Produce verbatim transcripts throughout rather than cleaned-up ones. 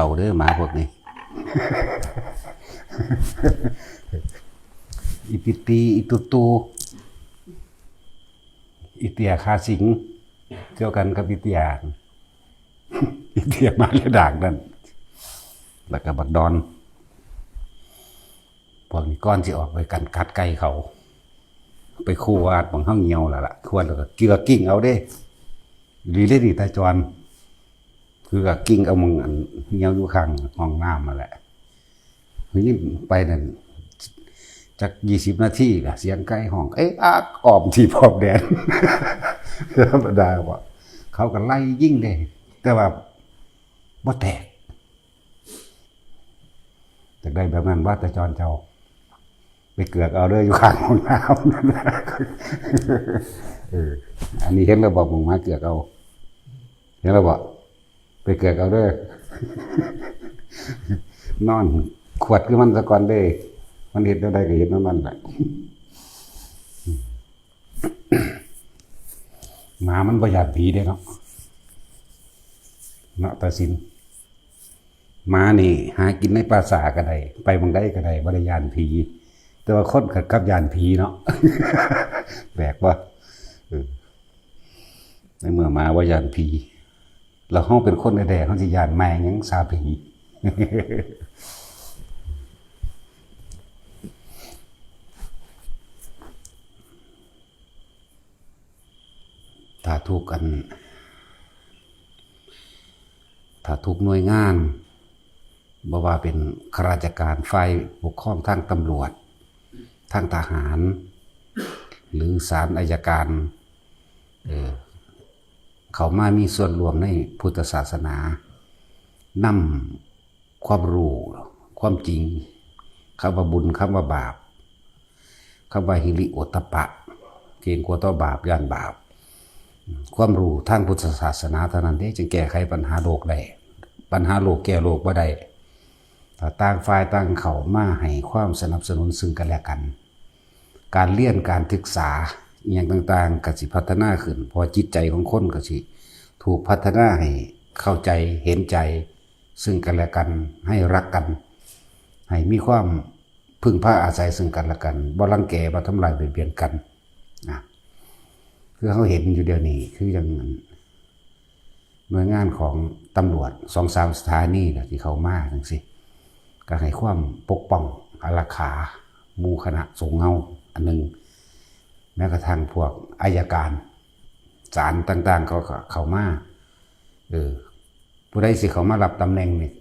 เขาเด้อหมาพวกนี้ อีปิตี อีตูตู อีเตียขาสิง เกี่ยวกันกับอีเตีย อีเตียมาเลียด่างนั่น แล้วก็บักดอน พวกนี้ก่อนสิออกไปกันกัดไก่เขา ไปคู่วาดบังเฮาเหี่ยวแล้วล่ะ ควรแล้วก็เกลือกิ่งเอาเด้ หรือเล่นอีตาจร คือก็กิ่งเอามึงอันเหี่ยวอยู่ข้างห้องน้ำมาแหละ นี่ไปนั่น จักยี่สิบนาทีก็เสียงไก่ห้อง เอ๊ะอักอ้อมที่พร้อมแดน ธรรมดาว่า เขาก็ไล่ยิงเด้ แต่ว่าบ่แตก อยากได้แบบนั้นว่าแต่จอนเจ้า ไปเกือกเอาเด้ออยู่ข้างห้องน้ำ เออ อันนี้เห็นแล้วบอกมึงมาเกือกเอา เห็นแล้วบอก ไปเกือกเอาเด้อ นอนขวดคือมันสะก่อนเด้ มันเห็นแนวใดก็เห็นแนวนั้นแหละ หมามันบ่ย่านผีเด้เนาะ เนาะตาสิน หมานี่หากินในป่าช้าก็ได้ ไปหม่องใดก็ได้ บ่ได้ย่านผี แต่ว่าคนกลับย่านผีเนาะ แปลกบ่ เออ ในเมื่อหมาบ่ย่านผี แล้วเฮาเป็นคนแท้ๆ เฮาสิย่านแมงหยังซาผี ถ้าทุกอัน ถ้าทุกหน่วยงาน บ่ว่าเป็นข้าราชการฝ่ายปกครองทางตำรวจ ทางทหาร หรือศาลอัยการ เอ่อ เข้ามามีส่วนร่วมในพุทธศาสนา นำความรู้ ความจริง คำว่าบุญ คำว่าบาป คำว่าฮิริโอตตัปปะ เกรงกลัวต่อบาป ย้านบาป ความรู้ทางพุทธศาสนาเท่านั้นเด้ จึงแก้ไขปัญหาโลกได้ ปัญหาโลกแก้โลกบ่ได้ ถ้าต่างฝ่ายต่างเข้ามาให้ความสนับสนุนซึ่งกันและกัน การเรียนการศึกษาอหย่างต่างๆ ก็สิพัฒนาขึ้น เพราะจิตใจของคนก็สิถูกพัฒนาให้เข้าใจ เห็นใจซึ่งกันและกัน ให้รักกัน ให้มีความพึ่งพาอาศัยซึ่งกันและกัน บ่รังแก บ่ทำลายเบียดเบียนกันนะ คือเฮาเห็นอยู่เดี๋ยวนี้ คือจั่งหน่วยงานของตำรวจสองสามสถานีน่ะที่เข้ามาจั่งซี้ ก็ให้ความปกป้องอารักขาหมู่คณะสงฆ์เฮาอันหนึ่ง แม้กระทั่งพวกอัยการ ศาลต่างๆ เขาก็เข้ามา เออ ผู้ใดสิเข้ามารับตำแหน่งนี่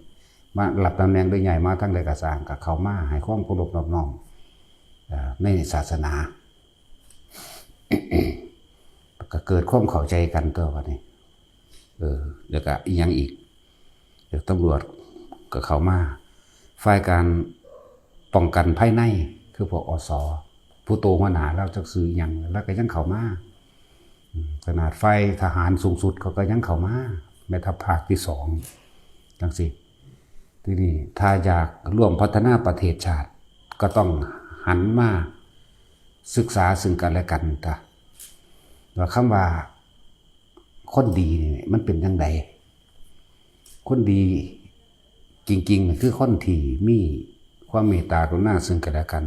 มารับตำแหน่งหรือย้ายมาทางใดก็ซ่าง ก็เข้ามาให้ความเคารพนอบน้อม เอ่อ ในศาสนา ก็เกิดความเข้าใจกันตัวบัดนี้ เออ แล้วก็อีหยังอีก เดี๋ยวตำรวจก็เข้ามา ฝ่ายการป้องกันภายใน คือพวก อส. ผู้โตหัวหน้าลาวจักชื่อหยัง ลาวก็ยังเข้ามา อืม ขนาดฝ่ายทหารสูงสุดเขาก็ยังเข้ามา แม่ทัพภาคที่สอง จั่งซี้ ทีนี้ถ้าอยากร่วมพัฒนาประเทศชาติ ก็ต้องหันมาศึกษาซึ่งกันและกันตะ ว่าคำว่าคนดีนี่มันเป็นจั่งใด คนดีจริงๆ คือคนที่มีความเมตตากรุณาซึ่งกันและกัน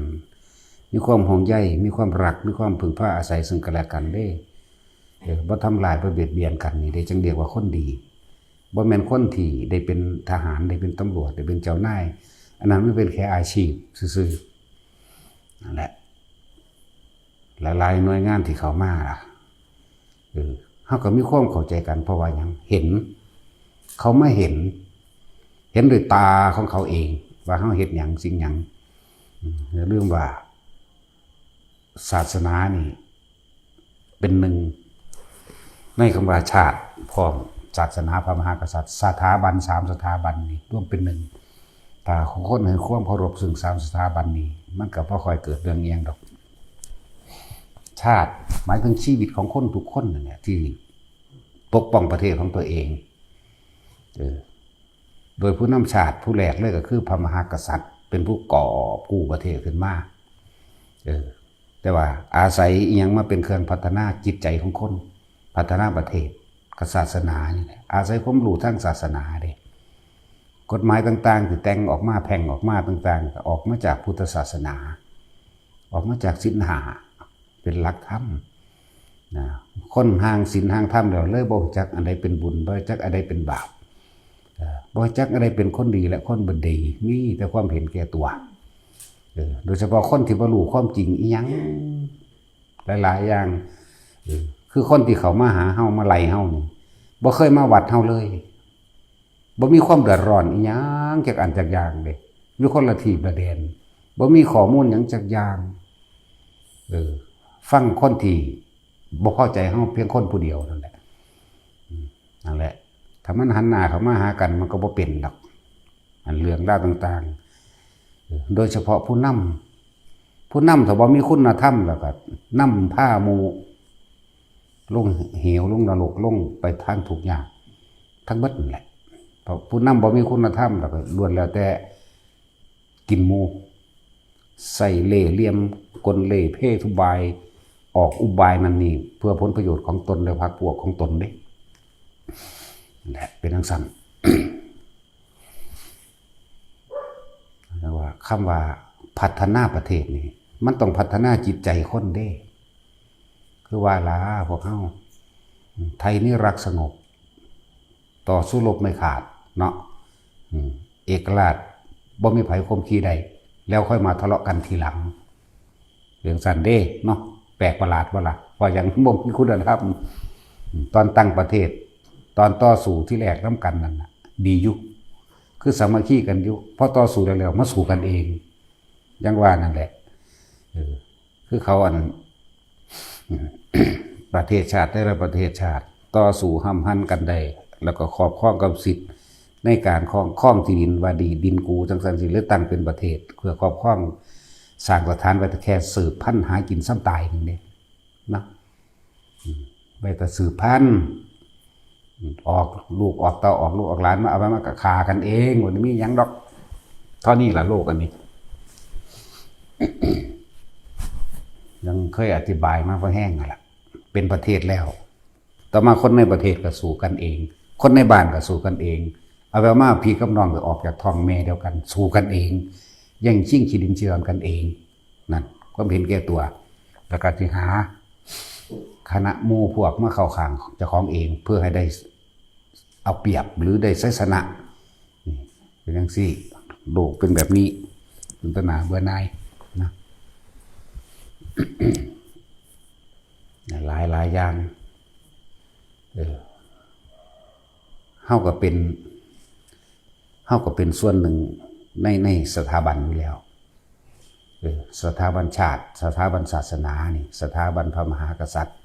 มีความห่วงใย มีความรัก มีความพึ่งพาอาศัยซึ่งกันและกันเด้ เออ บ่ทำร้าย บ่เบียดเบียนกันนี่เด้ จั่งเรียกว่าคนดี บ่แม่นคนที่ได้เป็นทหาร ได้เป็นตำรวจ ได้เป็นเจ้านาย อันนั้นมันเป็นแค่อาชีพซื่อๆ นั่นแหละ หลายๆ หน่วยงานที่เข้ามาล่ะ เออ เฮาก็มีความเข้าใจกัน เพราะว่าหยัง เห็น เขามาเห็น เห็นด้วยตาของเขาเอง ว่าเฮาเฮ็ดหยังสิ่งหยัง อืม อย่าลืมว่า ศาสนานี่เป็นหนึ่งในคำว่าชาติพร้อม ศาสนาพระมหากษัตริย์ สถาบันสามสถาบันนี่รวมเป็นหนึ่ง ถ้าคนให้ความเคารพซึ่งสามสถาบันนี้ มันก็บ่ค่อยเกิดเรื่องอิหยังดอก ชาติหมายถึงชีวิตของคนทุกคนนั่นแหละ ที่ปกป้องประเทศของตัวเอง เออ โดยผู้นำชาติผู้แรกเลยก็คือพระมหากษัตริย์ เป็นผู้กอบกู้ประเทศขึ้นมา เออ แต่ว่าอาศัยอิหยังมาเป็นเครื่องพัฒนาจิตใจของคน พัฒนาประเทศ กับศาสนานี่แหละ อาศัยความรู้ทางศาสนาเด้ กฎหมายต่างๆที่แต่งออกมา แพ่งออกมาต่างๆ ก็ออกมาจากพุทธศาสนา ออกมาจากศีลห้า เป็นหลักธรรมนะ คนห่างศีลห่างธรรมแล้ว เลยบ่รู้จักอันใดเป็นบุญ บ่รู้จักอันใดเป็นบาป เอ่อ บ่รู้จักอันใดเป็นคนดีและคนบ่ดี มีแต่ความเห็นแก่ตัว เออ โดยเฉพาะคนที่บ่รู้ความจริงอีหยังหลายๆอย่าง เออ คือคนที่เข้ามาหาเฮา มาไล่เฮานี่ บ่เคยมาวัดเฮาเลย บ่มีความเดือดร้อนอีหยังจักอันจักอย่างเด้ อยู่คนละทีบละแดน บ่มีข้อมูลหยังจักอย่าง เออ ฟังคนที่บ่พอใจเฮาเพียงคนผู้เดียวนั่นแหละ อืม นั่นแหละ ถ้ามันหันหน้าเข้ามาหากัน มันก็บ่เป็นดอก อันเรื่องราวต่างๆ เออ โดยเฉพาะผู้นำ ผู้นำถ้าบ่มีคุณธรรมแล้วก็นำพาหมู่ลงเหว ลงนรก ลงไปทางทุกข์ยากทั้งเบิดนั่นแหละ เพราะผู้นำบ่มีคุณธรรมแล้วก็ล้วนแล้วแต่กินหมู่ ใส่เล่ห์เหลี่ยมกลเล่ห์เพทุบาย ออกอุบายนั่นนี่ เพื่อผลประโยชน์ของตนและพรรคพวกของตนเด้ นั่นแหละ เป็นจั่งซั้น เรียกว่า คำว่าพัฒนาประเทศนี่ มันต้องพัฒนาจิตใจคนเด้ คือว่าล่ะ พวกเฮา ไทยนี่รักสงบ ต่อสู้รบไม่ขาดเนาะ อืม เอกราชบ่มีไผข่มขีได้ แล้วค่อยมาทะเลาะกันทีหลัง เรื่องซั่นเด้เนาะ แปลกประหลาดบ่ล่ะ ว่าหยังบ่มีคุณธรรม อืม ตอนตั้งประเทศ ตอนต่อสู้ที่แรกนำกันนั่นน่ะ ดีอยู่ คือสามัคคีกันอยู่ พอต่อสู้แล้ว แล้วมาสู้กันเอง ยังว่านั่นแหละ เออ คือเขาอัน ประเทศชาติแต่ละประเทศชาติ ต่อสู้ห้ำหั่นกันได้ แล้วก็ครอบครองกรรมสิทธิ์ในการครอง ครองที่ดิน ว่าดีดินกูจั่งซั้นสิ หรือตั้งเป็นประเทศ เพื่อครอบครอง สร้างสถานไว้แต่แค่สืบพันธุ์หากินส่ำตายนั่นเด้ นะ อืม ไว้แต่สืบพันธุ์ ออกลูกออกเต้า ออกลูกออกหลานมา เอาไว้มาก็ฆ่ากันเอง บ่ได้มีหยังดอก เท่านี้ล่ะโลกอันนี้ ยังเคยอธิบายมาพอแฮงนั่นล่ะ เป็นประเทศแล้ว ต่อมาคนในประเทศก็สู้กันเอง คนในบ้านก็สู้กันเอง เอาไปเอามาพี่กับน้องก็ออกจากท้องแม่เดียวกัน สู้กันเอง แย่งชิงที่ดินที่ดอนกันเอง นั่น ความเห็นแก่ตัว แล้วก็สิหาคณะหมู่พวกมาเข้าข้างเจ้าของเอง เพื่อให้ได้เอาเปรียบหรือได้ชัยชนะ นี่ เป็นจั่งซี้ โลกเป็นแบบนี้ เป็นตาหน่าเบื่อหน่ายนะ หลายหลายอย่าง เออ เฮาก็เป็น เฮาก็เป็นส่วนหนึ่งใน ในสถาบันอยู่แล้ว เออ สถาบันชาติ สถาบันศาสนานี่ สถาบันพระมหากษัตริย์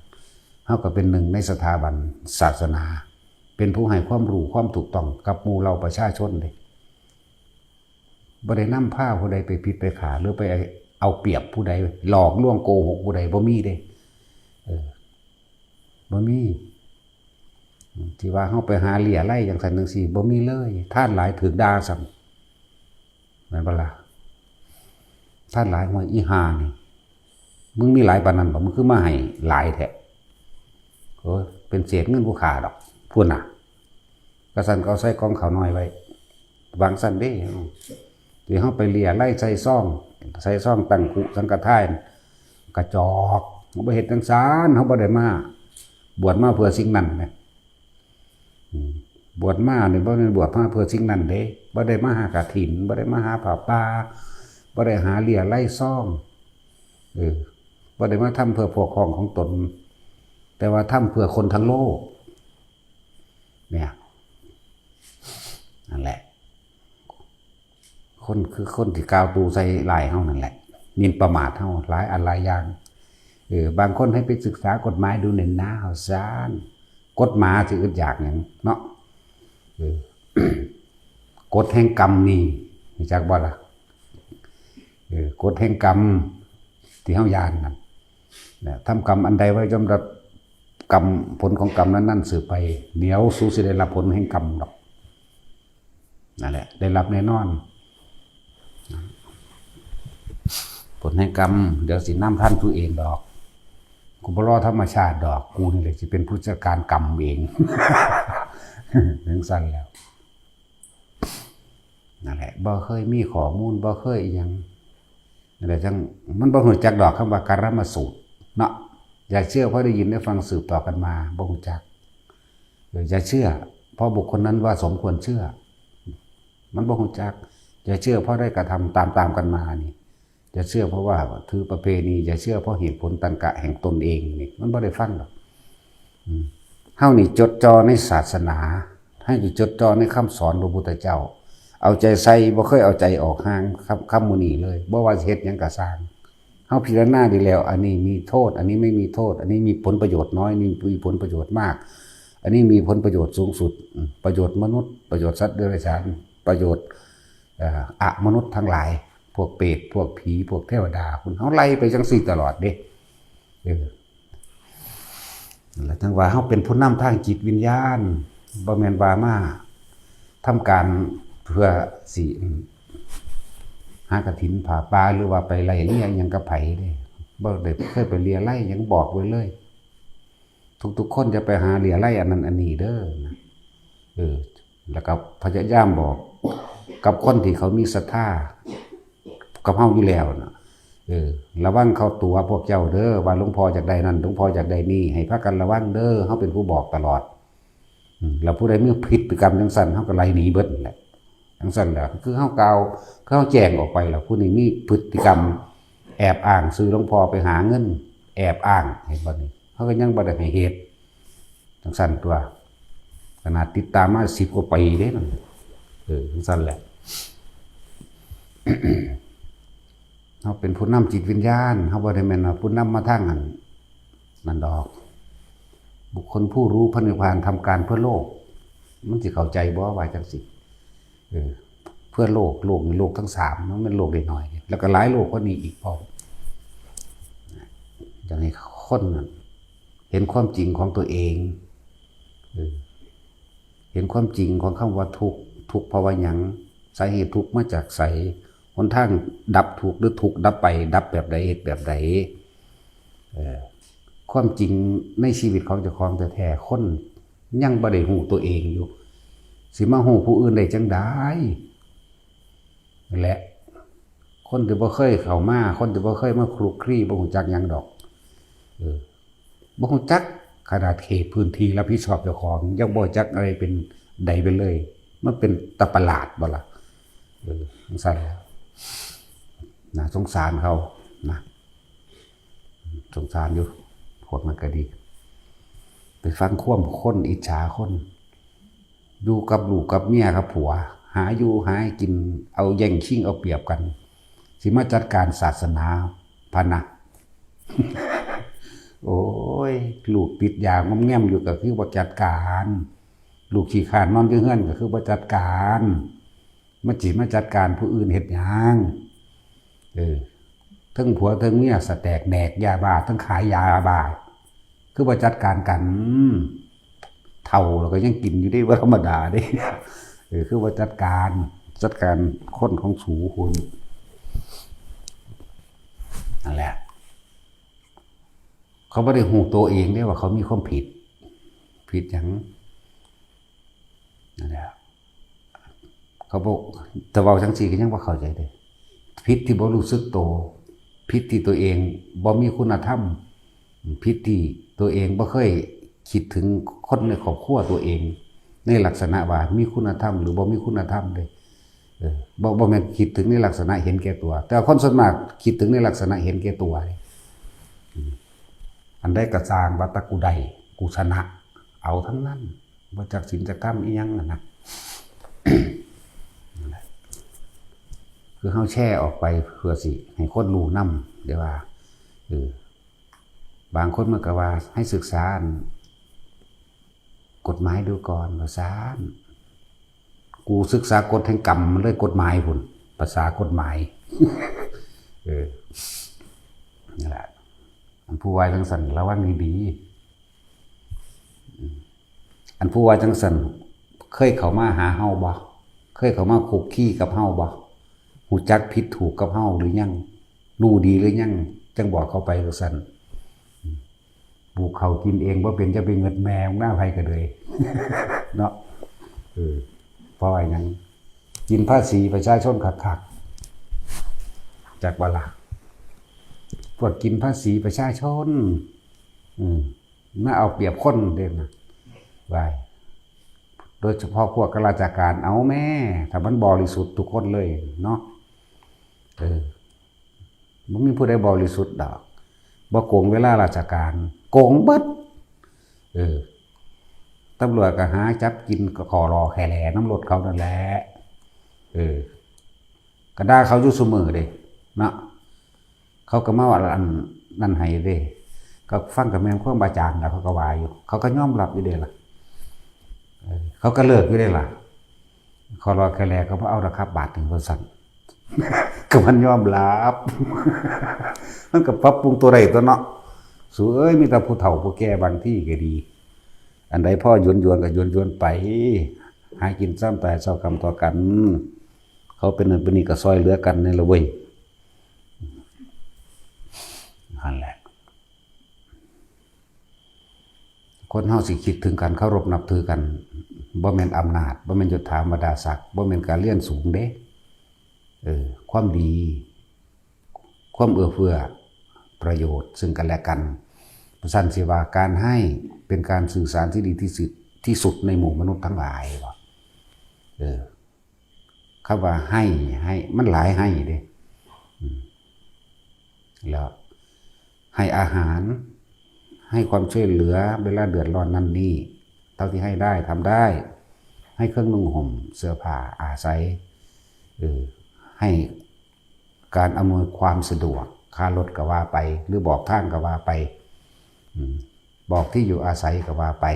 เฮาก็เป็นหนึ่งในสถาบันศาสนา เป็นผู้ให้ความรู้ความถูกต้องกับหมู่เหล่าประชาชนเด้ บ่ได้นำพาผู้ใดไปผิดไปฆ่า หรือไปเอาเปรียบผู้ใด หลอกลวงโกหกผู้ใด บ่มีเด้ เออ บ่มี ที่ว่าเฮาไปหาเลี้ยไล่จั่งซั้นจั่งซี้ บ่มีเลย ทานหลายถืกด่าซ้ำ แม่นบ่ล่ะ ทานหลาย ห้วย อีห่านี่ มึงมีหลายปานนั้นบ่ มึงคือมาให้หลายแท้ โอ้ย เป็นเศษเงินผู้ข้าดอก พู้นน่ะ กะซั้นก็เอาใส่กล่องข้าวน้อยไว้ วางซั้นเด้ ที่เฮาไปเลี้ยไล่ใส่ซอง ใส่ซองตั้งคุสังฆทาน กระจอก เฮาบ่เฮ็ดจั่งซั้น เฮาบ่ได้มา บวชมาเพื่อสิ่งนั้นแหม อืม บวชมานี่บ่แม่นบวชมาเพื่อสิ่งนั้นเด้ บ่ได้มาหากฐิน บ่ได้มาหาผ้าป่า บ่ได้หาเลี้ยไล่ซอง เออ บ่ได้มาทำเพื่อพวกพ้องของตน แต่ว่าทำเพื่อคนทั้งโลก เนี่ย นั่นแหละ คนคือคนที่กล่าวตู่ใส่ร้ายเฮานั่นแหละ หมิ่นประมาทเฮาหลายอันหลายอย่าง เออ บางคนให้ไปศึกษากฎหมายดูแหน่นะ ว่าซั่น กฎหมายสิอึดอยากหยังเนาะ เออ กฎแห่งกรรมนี่ รู้จักบ่ล่ะ เออ กฎแห่งกรรมที่เฮาย่านนั่น นะ ทำกรรมอันใดไว้ย่อมรับกรรม ผลของกรรมนั้นๆ สืบไป เดี๋ยวสูสิได้รับผลแห่งกรรมดอก นั่นแหละ ได้รับแน่นอน ผลแห่งกรรม เดี๋ยวสินำทันตัวเองดอก กูบ่รอธรรมชาติดอก กูนี่แหละสิเป็นผู้จัดการกรรมเอง จั่งซั้นแล้ว แหละ บ่เคยมีข้อมูล บ่เคยอิหยัง นั่นแหละจั่ง มันบ่ฮู้จักดอกคำว่ากรรมสูตรเนาะ อย่าเชื่อเพราะได้ยินได้ฟังสืบต่อกันมา บ่ฮู้จัก เออ อย่าเชื่อ เพราะบุคคลนั้นว่าสมควรเชื่อ มันบ่ฮู้จัก อย่าเชื่อเพราะได้กระทำตามๆกันมานี่ อย่าเชื่อเพราะว่าถือประเพณี อย่าเชื่อเพราะเหตุผลตรรกะแห่งตนเองนี่ มันบ่ได้ฟังดอก อืม เฮานี่จดจ่อในศาสนา ให้จดจ่อในคำสอนพระพุทธเจ้า เอาใจใส่ บ่เคยเอาใจออกห่างคำ คำมื้อนี้เลย บ่ว่าสิเฮ็ดหยังก็ซ่าง เฮาพิจารณาดีแล้ว อันนี้มีโทษ อันนี้ไม่มีโทษ อันนี้มีผลประโยชน์น้อย นี่มีผลประโยชน์มาก อันนี้มีผลประโยชน์สูงสุด อืม ประโยชน์มนุษย์ ประโยชน์สัตว์เดรัจฉาน ประโยชน์ เอ่อ อมนุษย์ทั้งหลาย พวกเปรต พวกผี พวกเทวดา คุณเฮาไล่ไปจังซี่ตลอดเด้ เออ แล้วจั่งว่าเฮาเป็นผู้นำทางจิตวิญญาณ บ่แม่นว่ามาทำการเพื่อสิ อืม หากฐินผ้าป่า หรือว่าไปไล่เลี่ยหยังกับไผเด้ บ่ได้เคยไปเลี่ยไล่หยัง บอกไว้เลย ทุกๆคนจะไปหาเลี่ยไล่อันนั้นอันนี้เด้อนะ เออ แล้วก็พยายามบอกกับคนที่เขามีศรัทธากับเฮาอยู่แล้วนะ เออ ระวังเขาตั๋วพวกเจ้าเด้อ ว่าหลวงพ่ออยากได้นั่น หลวงพ่ออยากได้นี่ ให้พากันระวังเด้อ เฮาเป็นผู้บอกตลอด อืม แล้วผู้ใดมีพฤติกรรมจั่งซั่น เฮาก็ไล่หนีเบิดนั่นแหละ จั่งซั่นแหละ คือเฮากล่าว คือเฮาแจ้งออกไปแล้ว ผู้นี้มีพฤติกรรมแอบอ้างชื่อหลวงพ่อไปหาเงิน แอบอ้าง เห็นบ่นี่ เฮาก็ยังบ่ได้ให้เหตุ จั่งซั่นตัว ขนาดติดตามมาสิบกว่าปีเด้นั่น เออ จั่งซั่นแหละ เฮาเป็นผู้นำจิตวิญญาณ เฮาบ่ได้แม่นว่าผู้นำมาทางอัน นั่นดอก บุคคลผู้รู้พระนิพพานทำการเพื่อโลก มันสิเข้าใจบ่ว่าจั่งซี่ เออ เพื่อโลก โลกนี่โลกทั้งสาม มันเป็นโลกน้อยๆ แล้วก็หลายโลกกว่านี้อีกพร้อม อยากให้คนน่ะเห็นความจริงของตัวเอง เออ เห็นความจริงของคำว่าทุกข์ ทุกข์เพราะว่าหยัง สาเหตุทุกข์มาจากไส หนทางดับทุกข์หรือทุกข์ดับไป ดับแบบใด เฮ็ดแบบใด เออ ความจริงในชีวิตของเจ้าของแท้ๆ คนยังบ่ได้ฮู้ตัวเองอยู่ สิมาฮู้ผู้อื่นได้จั่งใด นั่นแหละ คนที่บ่เคยเข้ามา คนที่บ่เคยมาคลุกคลี บ่ฮู้จักหยังดอก เออ บ่ฮู้จักขนาดเขตพื้นที่รับผิดชอบเจ้าของ ยังบ่จักอะไรเป็นใดไปเลย มันเป็นตาประหลาดบ่ล่ะ เออ จั่งซั่นแหละ น่าสงสารเขานะ สงสารอยู่ พวกนั้นก็ดี ไปฟังความคน อิจฉาคน อยู่กับลูกกับเมียกับผัว หาอยู่หากิน เอาแย่งชิงเอาเปรียบกัน สิมาจัดการศาสนาพะนะ โอ้ย ลูกติดยางอมแงมอยู่ก็คือบ่จัดการ ลูกขี้คร้านนอนอยู่เฮือนก็คือบ่จัดการ มันสิมาจัดการผู้อื่นเฮ็ดหยัง เออ เทิงผัวเทิงเมียสแตกแดกยาบ้า เทิงขายยาบ้า คือบ่จัดการกัน เฒ่าแล้วก็ยังกินอยู่เด้ บ่ธรรมดาเด้ เออ คือบ่จัดการ จัดการคนของสูคุณ นั่นแหละ เขาบ่ได้ฮู้ตัวเองเด้ว่าเขามีความผิด ผิดหยัง นั่นแหละ เขาบอก แต่เว้าจั่งซี้ก็ยังบ่เข้าใจเด้ ผิดที่บ่รู้สึกโต ผิดที่ตัวเองบ่มีคุณธรรม ผิดที่ตัวเองบ่เคยคิดถึงคนในครอบครัวตัวเอง ในลักษณะว่ามีคุณธรรมหรือบ่มีคุณธรรมเด้ เออ บ่ บ่แม่นคิดถึงในลักษณะเห็นแก่ตัว แต่คนส่วนมากคิดถึงในลักษณะเห็นแก่ตัวเด้ อืม อันใดก็ซ่างว่าแต่กูได้ กูชนะ เอาทั้งนั้น บ่จักศีลจักธรรมอิหยังนั่นนะ นั่นแหละ คือเฮาแชร์ออกไปเพื่อสิให้คนรู้นำ เด้ว่า เออ บางคนมันก็ว่าให้ศึกษาอันกฎหมายดูก่อน ว่าซั่น กูศึกษากฎแห่งกรรม มันเลยกฎหมายพุ้น ภาษากฎหมาย เออ นั่นแหละ อันผู้ว่าจั่งซั่นระวังดีๆ อืม อันผู้ว่าจั่งซั่นเคยเข้ามาหาเฮาบ่ เคยเข้ามาคุกคีกับเฮาบ่ ฮู้จักผิดถูกกับเฮาหรือยัง รู้ดีหรือยัง จั่งบอกเขาไปจั่งซั่น อืม ปลูกข้าวกินเองบ่เป็น จะไปเงิดแม่มึงหน้าไผก็เลย เนาะ เออ เพราะว่าหยัง กินภาษีประชาชนคักๆ จักบ่ล่ะ พวกกินภาษีประชาชน อืม มาเอาเปรียบคนเด้นะ ว่า โดยเฉพาะพวกข้าราชการ เอาแม่ ถ้ามันบริสุทธิ์ทุกคนเลยเนาะ เออ บ่มีผู้ใดบริสุทธิ์ดอก บ่โกงเวลาราชการ โกงเบิด เออ ตำรวจก็หาจับกินก็ขอรอแค่แหล่น้ำรถเขานั่นแหละ เออ ก็ด่าเขาอยู่ซุมื้อเด้ เนาะ เขาก็มาว่าอันนั่นให้เด้ ก็ฟังกับแม่นความบาจางแล้วเขาก็ว่าอยู่ เขาก็ยอมรับอยู่เด้ล่ะ เออ เขาก็เลิกอยู่เด้ล่ะ ขอรอแค่แหล่ก็บ่เอาดอกครับ บาทหนึ่งเปอร์เซ็นต์ ก็มันยอมรับ มันก็ปรับปรุงตัวได้ตัวเนาะ สูเอ้ย มีแต่ผู้เฒ่าผู้แก่บางทีก็ดี อันใดพอหยวนๆ ก็หยวนๆ ไป หากินซ้ำตายเศร้ากรรมต่อกัน เขาเป็นนั่นเป็นนี่ก็ซอยเหลือกันนี่ละเว้ย นั่นแหละ คนเฮาสิคิดถึงการเคารพนับถือกัน บ่แม่นอำนาจ บ่แม่นยศถาบรรดาศักดิ์ บ่แม่นการเรียนสูงเด้ เออ ความดี ความเอื้อเฟื้อ ประโยชน์ซึ่งกันและกัน ประสันสิว่าการให้เป็นการสื่อสารที่ดีที่สุด ที่สุดในหมู่มนุษย์ทั้งหลายบ่ เออ คำว่าให้ ให้ มันหลายให้เด้ อืม แล้วให้อาหาร ให้ความช่วยเหลือเวลาเดือดร้อนนั่นนี่ เท่าที่ให้ได้ ทำได้ ให้เครื่องนุ่งห่ม เสื้อผ้า อาศัย เออ ให้การอำนวยความสะดวก ค่ารถก็ว่าไป หรือบอกทางก็ว่าไป อืม บอกที่อยู่อาศัยก็ว่าไป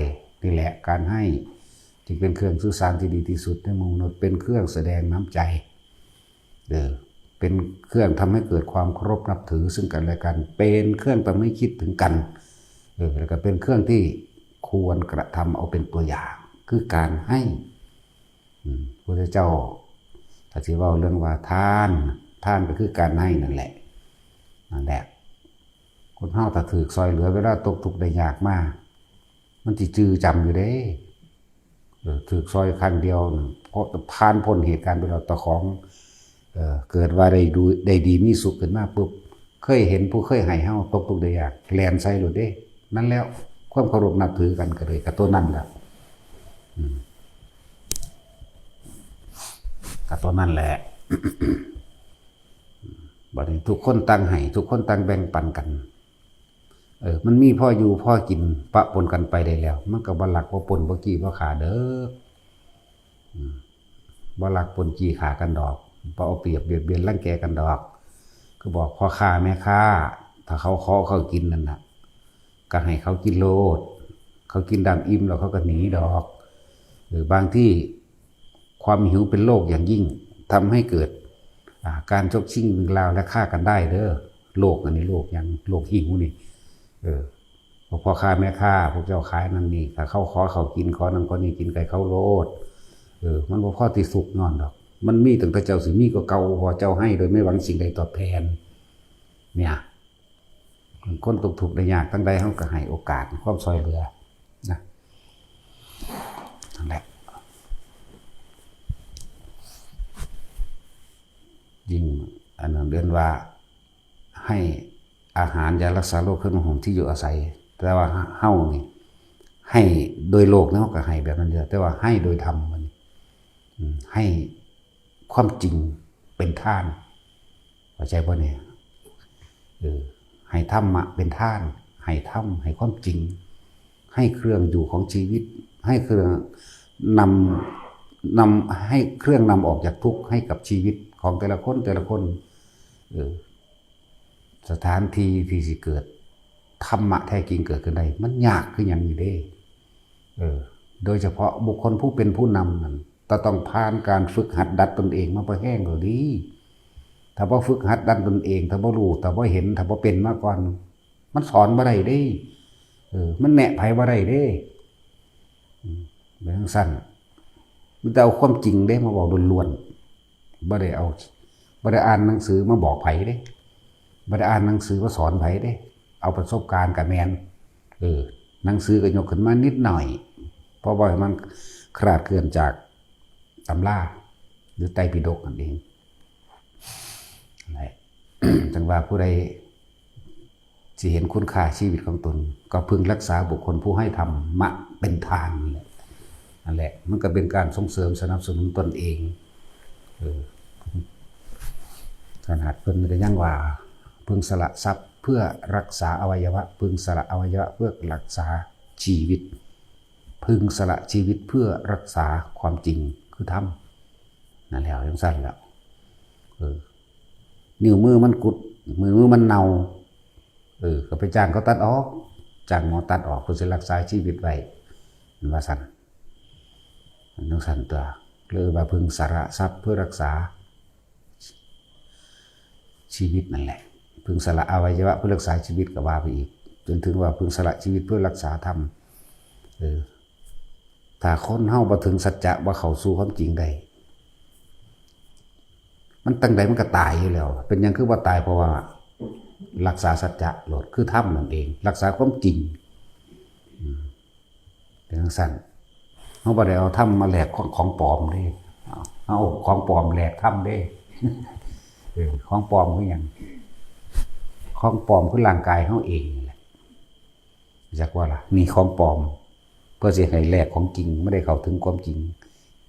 นี่แหละ การให้จึงเป็นเครื่องสื่อสารที่ดีที่สุดในหมู่มนุษย์ เป็นเครื่องแสดงน้ำใจ เออ เป็นเครื่องทำให้เกิดความเคารพนับถือซึ่งกันและกัน เป็นเครื่องทำให้คิดถึงกัน เออ แล้วก็เป็นเครื่องที่ควรกระทำเอาเป็นตัวอย่าง คือการให้ อืม พระพุทธเจ้า ถ้าสิเว้าเรื่องว่าทาน ทานก็คือการให้นั่นแหละ นั่นแหละ คนเฮาถ้าถูกซอยเหลือเวลาตกทุกข์ได้ยากมา มันสิจื่อจำอยู่เด้ เออ ถูกซอยครั้งเดียวน่ะ เพราะผ่านพ้นเหตุการณ์ไปแล้ว เจ้าของ เออ เกิดว่าได้ดู ได้ดีมีสุขขึ้นมาปุ๊บ เคยเห็นผู้เคยให้เฮาตกทุกข์ได้ยาก แล่นใส่โลดเด้ นั่นแล้ว ความเคารพนับถือกันก็เลยกับตัวนั่นแหละ อืม กับตัวนั่นแหละ บัดนี้ทุกคนต่างให้ ทุกคนต่างแบ่งปันกัน เออ มันมีพออยู่พอกินปะปนกันไปได้แล้ว มันก็บ่ลักบ่ปล้นบ่จี้บ่ฆ่าเด้อ อืม บ่ลักปล้นจี้ฆ่ากันดอก บ่เอาเปรียบเบียดเบียนรังแกกันดอก คือบอกพ่อค้าแม่ค้า ถ้าเขาขอเขากินนั่นน่ะ ก็ให้เขากินโลด เขากินดำอิ่มแล้วเขาก็หนีดอก หรือบางที่ความหิวเป็นโรคอย่างยิ่ง ทำให้เกิด อ่า การชกชิงวิ่งราวและฆ่ากันได้เด้อ โรคอันนี้โรคหยัง โรคหิวนี่ เออ พวกพ่อค้าแม่ค้า พวกเจ้าขายนั่นนี่ ถ้าเขาขอเขากิน ขอนั่นขอนี่กิน ก็ให้เขาโลด เออ มันบ่พอที่สุขย้อนดอก มันมีตั้งแต่เจ้าสิมีกว่าเก่า เพราะเจ้าให้โดยไม่หวังสิ่งใดตอบแทน เนี่ย คนตกทุกข์ได้ยากทั้งใด เฮาก็ให้โอกาส ความซอยเหลือ นะ นั่นแหละ ยิ่งอันนั้นเรียกว่า ให้อาหาร ยารักษาโรค เครื่องนุ่งห่ม ที่อยู่อาศัย แต่ว่าเฮานี่ ให้โดยโลกนี่ เฮาก็ให้แบบนั้นเด้อ แต่ว่าให้โดยธรรมมัน อืม ให้ความจริงเป็นทาน เข้าใจบ่เนี่ย เออ ให้ธรรมะเป็นทาน ให้ธรรม ให้ความจริง ให้เครื่องอยู่ของชีวิต ให้เครื่องนำ นำ ให้เครื่องนำออกจากทุกข์ให้กับชีวิตของแต่ละคน แต่ละคน เออ สถานที่ที่สิเกิดธรรมะแท้จริงเกิดขึ้นได้ มันยากคือหยังนี่เด้ เออ โดยเฉพาะบุคคลผู้เป็นผู้นำนั่น จะต้องผ่านการฝึกหัดดัดตนเองมาพอแฮงแล้วเด้ ถ้าบ่ฝึกหัดดัดตนเอง ถ้าบ่รู้ ถ้าบ่เห็น ถ้าบ่เป็นมาก่อน มันสอนบ่ได้เด้ เออ มันแนะไผบ่ได้เด้ อืม เป็นจั่งซั้น มีแต่เอาความจริงเด้มาเว้าล้วนๆ บ่ได้เอา บ่ได้อ่านหนังสือมาบอกไผเด้ บ่ได้อ่านหนังสือมาสอนไผเด้ เอาประสบการณ์ก็แม่น เออ หนังสือก็ยกขึ้นมานิดหน่อย เพราะว่ามันคลาดเคลื่อนจากตำรา หรือไตรปิฎกนั่นเอง นั่นแหละ จั่งว่าผู้ใดสิเห็นคุณค่าชีวิตของตน ก็พึงรักษาบุคคลผู้ให้ธรรมะเป็นทานนี่แหละ นั่นแหละ มันก็เป็นการส่งเสริมสนับสนุนตนเอง เออ ขนาดเพิ่นก็ยังว่า พึงสละทรัพย์เพื่อรักษาอวัยวะ พึงสละอวัยวะเพื่อรักษาชีวิต พึงสละชีวิตเพื่อรักษาความจริงคือธรรม นั่นแหละ จั่งซั่นแหละ เออ นิ้วมือมันกุด มือมือมันเน่า เออ ก็ไปจ้างเขาตัดออก จ้างหมอตัดออก เพื่อสิรักษาชีวิตไว้ มันว่าซั่น มันจั่งซั่นตัว เลยว่าพึงสละทรัพย์เพื่อรักษาชีวิตนั่นแหละ พึงสละอวัยวะเพื่อรักษาชีวิตก็ว่าไปอีก จนถึงว่าพึงสละชีวิตเพื่อรักษาธรรม เออ ถ้าคนเฮาบ่ถึงสัจจะ บ่เข้าสู่ความจริงได้ มันจั่งใดมันก็ตายอยู่แล้ว เป็นหยังคือบ่ตาย เพราะว่ารักษาสัจจะโลด คือธรรมนั่นเอง รักษาความจริง อืม เป็นจั่งซั่น เฮาบ่ได้เอาธรรมมาแลกของ ของปลอมเด้ เอาของปลอมแลกธรรมเด้ เออ ของปลอมคือหยัง ของปลอมคือร่างกายเฮาเองนี่แหละ จักว่าล่ะ นี่ของปลอม เพื่อสิให้แลกของจริง ไม่ได้เข้าถึงความจริง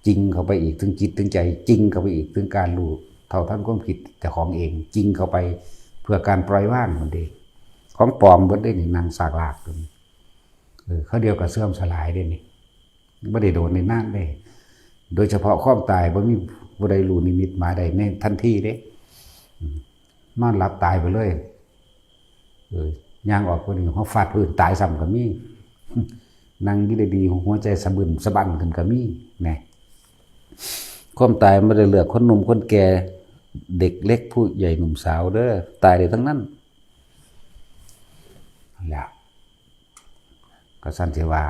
จริงเข้าไปอีกถึงจิตถึงใจ จริงเข้าไปอีกถึงการรู้เท่าทันความคิดเจ้าของเอง จริงเข้าไปเพื่อการปล่อยวางมันเด้ ของปลอมเบิดเด้นี่ นั่งซากลากอยู่นี่ เออ คราวเดียวก็เสื่อมสลายเด้นี่ บ่ได้โดนในนานเด้ โดยเฉพาะความตายบ่มีผู้ใดรู้นิมิตหมายได้ในทันทีเด้ อืม นอนหลับตายไปเลย เออ ย่างออกไปนี่ หัวฟาดพื้นตายซ้ำก็มี นั่งอยู่ดีๆ หัวใจสะบึ้นสะบั้นขึ้นก็มี แหน่ ความตายบ่ได้เลือกคนหนุ่มคนแก่ เด็กเล็กผู้ใหญ่หนุ่มสาวเด้อ ตายได้ทั้งนั้น นั่นแหละ ก็ซั่นสิว่า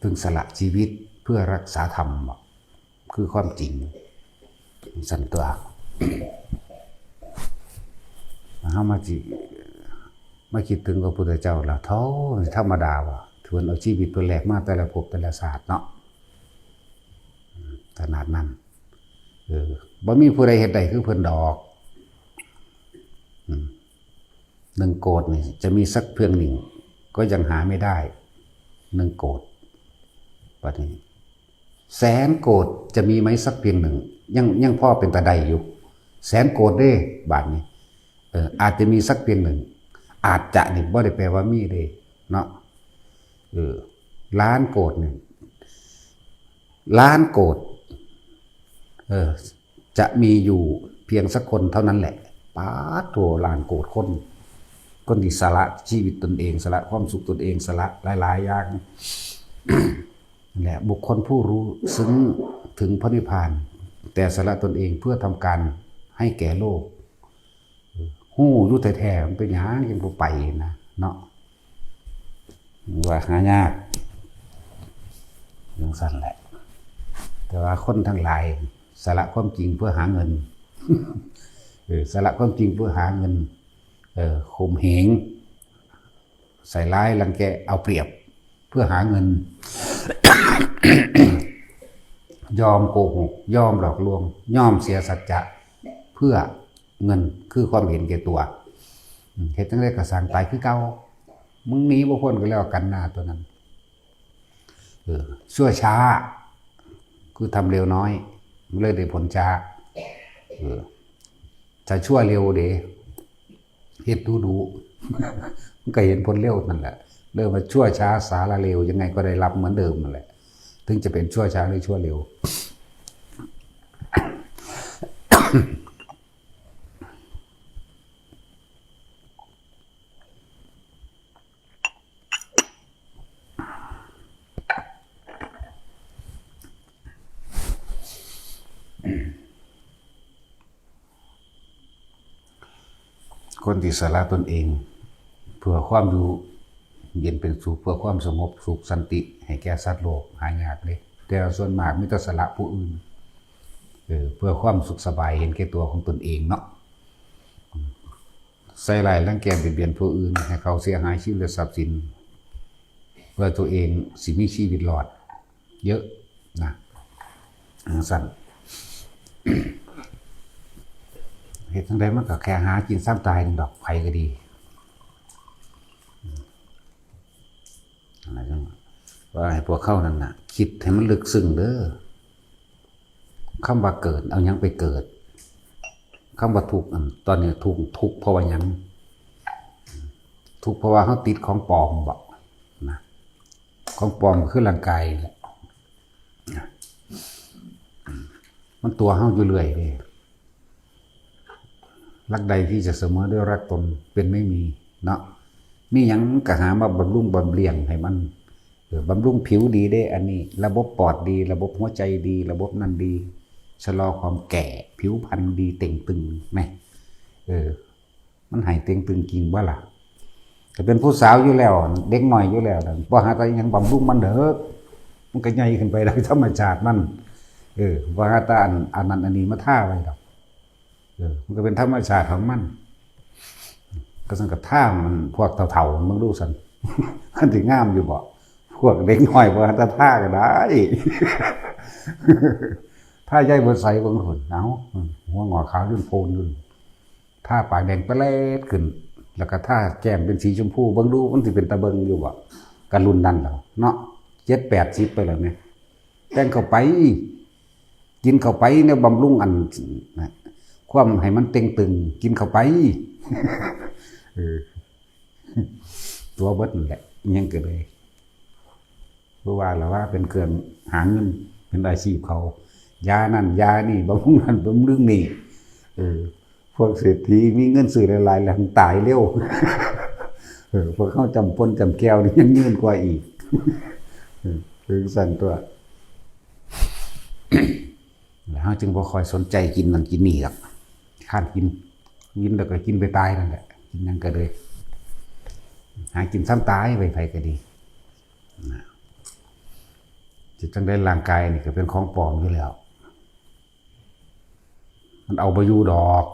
พึงสละชีวิตเพื่อรักษาธรรมบ่ คือความจริง ซั่นตัว เฮามาสิ มาคิดถึงพระพุทธเจ้าล่ะ เท่าธรรมดาบ่ ที่เพิ่นเอาชีวิตเพิ่นแลกมาแต่ละภพแต่ละชาติเนาะ ขนาดนั้น เออ บ่มีผู้ใดเฮ็ดได้คือเพิ่นดอก อืม หนึ่งโกดนี่จะมีสักเพียงหนึ่ง ก็ยังหาไม่ได้ หนึ่งโกด บัดนี้ แสนโกดจะมีไหมสักเพียงหนึ่ง ยัง ยังพอเป็นตาได้อยู่ แสนโกดเด้ บาดนี้ เออ อาจจะมีสักเพียงหนึ่ง อาจจะนี่บ่ได้แปลว่ามีเด้ เนาะ เออ ล้านโกดนี่ ล้านโกด เออ จะมีอยู่เพียงสักคนเท่านั้นแหละ ป๊าดโถ ล้านโกดคน คนที่สละชีวิตตนเอง สละความสุขตนเอง สละหลายๆ อย่าง และบุคคลผู้รู้ซึ้งถึงพระนิพพาน แต่สละตนเองเพื่อทำการให้แก่โลก ฮู้อยู่แท้ๆ มันเป็นหยังยังบ่ไปนะ เนาะ ว่าหายาก จั่งซั่นแหละ แต่ว่าคนทั้งหลายสละความจริงเพื่อหาเงิน เออ สละความจริงเพื่อหาเงิน เออ ข่มเหง ใส่ร้ายรังแกเอาเปรียบ เพื่อหาเงิน ยอมโกหก ยอมหลอกลวง ยอมเสียสัจจะ เพื่อเงิน คือความเห็นแก่ตัว อืม เฮ็ดจั่งใดก็สร้างตายคือเก่า มึงหนีบ่พ้นก็แล้วกันหน้าตัวนั้น เออ ชั่วช้า คือทำเร็วน้อย มันเลยได้ผลช้า เออ ถ้าชั่วเร็วเด้ เฮ็ดดูดู มันก็เห็นผลเร็วนั่นแหละ เรียกว่าชั่วช้าสาระเร็ว ยังไงก็ได้รับเหมือนเดิมนั่นแหละ ถึงจะเป็นชั่วช้าหรือชั่วเร็ว คนที่สละตนเอง เพื่อความอยู่เย็นเป็นสุข เพื่อความสงบสุขสันติ ให้แก่สัตว์โลก หายากเด้ แต่ส่วนมากมีแต่สละผู้อื่น เออ เพื่อความสุขสบายเห็นแก่ตัวของตนเองเนาะ ใส่ร้ายรังแกเบียดเบียนผู้อื่น ให้เขาเสียหายชีวิตและทรัพย์สิน เพื่อตัวเองสิมีชีวิตรอด เยอะนะ สั่น เฮ็ดจั่งใดมันก็แค่หากินซ่ามตายนั่นดอก ไผก็ดี อะไรจั่งว่าให้พวกเขานั่นน่ะ คิดให้มันลึกซึ้งเด้อ คำว่าเกิด เอาหยังไปเกิด คำว่าทุกข์ อัน ตอนนี้ทุกข์ ทุกข์เพราะว่าหยัง ทุกข์เพราะว่าเฮาติดของปลอมบ่ นะ ของปลอมก็คือร่างกายนี่แหละ มันตั๋วเฮาอยู่เรื่อยเด้ รักใดที่จะเสมอด้วยรักตนเป็นไม่มีเนาะ มีหยังก็หามาบำรุงบำเรียงให้มัน เออ บำรุงผิวดีเด้ อันนี้ ระบบปอดดี ระบบหัวใจดี ระบบนั่นดี ชะลอความแก่ ผิวพรรณดีเต่งตึง แหม เออ มันให้เต่งตึงจริงบ่ล่ะ ก็เป็นผู้สาวอยู่แล้ว เด็กน้อยอยู่แล้วนั่น บ่หาแต่หยังบำรุงมันเด้อ มันก็ใหญ่ขึ้นไปโดยธรรมชาติมัน เออ บ่หาแต่อัน อันนั้นอันนี้มาทาไว้ดอก เออ มันก็เป็นธรรมชาติของมัน ก็ซั่นก็ทามันพวกเฒ่าๆ มึงดูซั่น มันสิงามอยู่บ่ พวกเด็กน้อยบ่หาแต่ทาก็ได้ ทายายบดใสเบิ่งหั่น เอ้า หัวงอกขาวยื่นโพนอยู่ ทาปากแดงแปลดขึ้น แล้วก็ทาแก้มเป็นสีชมพู เบิ่งดูมันสิเป็นตาเบิ่งอยู่บ่ กะรุ่นนั้นแล้วเนาะ เจ็ดแปดสิบไปแล้วแหม แต่งเข้าไป กินเข้าไปแนวบำรุงอัน ความให้มันเต่งตึง กินเข้าไป เออ ตั๋วเบิดนั่นแหละ อิหยังก็เลย คือว่าล่ะว่าเป็นเครื่องหาเงิน เป็นอาชีพเขา ยานั่นยานี่ บำรุงนั่นบำรุงนี่ เออ พวกเศรษฐีมีเงินซื้อหลายๆ แล้วตายเร็ว เออ พวกเขาจำปนจำแก้วนี่ยังยืนกว่าอีก เออ คือสั่นตัว แล้วเฮาจึงบ่ค่อยสนใจกินนั่นกินนี่ดอก ค้านกิน กินแล้วก็กินไปตายนั่นแหละ กินหยังก็เลย หากินซ่ามตายไป ไผก็ดี นะ จะจั่งใดร่างกายนี่ก็เป็นของปลอมอยู่แล้ว มันเอาบ่อยู่ดอก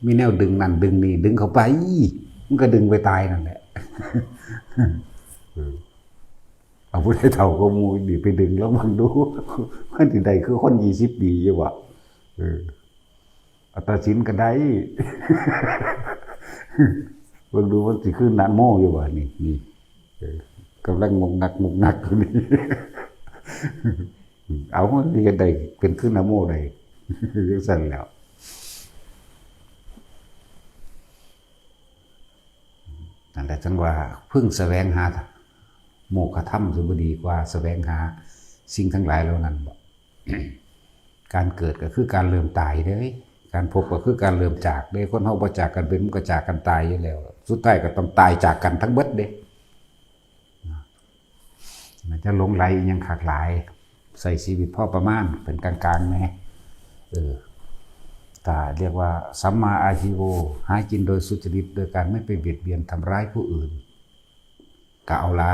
มีแนวดึงนั่นดึงนี่ ดึงเข้าไป มันก็ดึงไปตายนั่นแหละ เออ เอาผู้ใดเฒ่ากว่าหมู่นี่ไปดึงลองเบิ่งดู มันสิได้คือคนยี่สิบปีอยู่บ่ เออ เอาตัดสินก็ได้ เบิ่งดูมันสิคือนะโมอยู่บ่ นี่ นี่ เออ กำลังงกงักงกงักอยู่นี่ เอามันสิเฮ็ดได้เป็นคือนะโมได้ จั่งซั่นแหล้ว นั่นแหละจั่งว่า พึงแสวงหาโมกขธรรม สิบ่ดีกว่าแสวงหาสิ่งทั้งหลายเหล่านั้นบ่ การเกิดก็คือการเริ่มตายเด้ การพบก็คือการเริ่มจากเด้ คนเฮาบ่จากกันเป็น มันก็จากกันตายอยู่แล้ว สุดท้ายก็ต้องตายจากกันทั้งเบิดเด้ มันจะหลงไหลอิหยังคักหลาย ใช้ชีวิตพอประมาณ เป็นกลางๆ แหน่ เออ ถ้าเรียกว่าสัมมาอาชีโว หากินโดยสุจริต โดยการไม่ไปเบียดเบียนทำร้ายผู้อื่น ก็เอาละ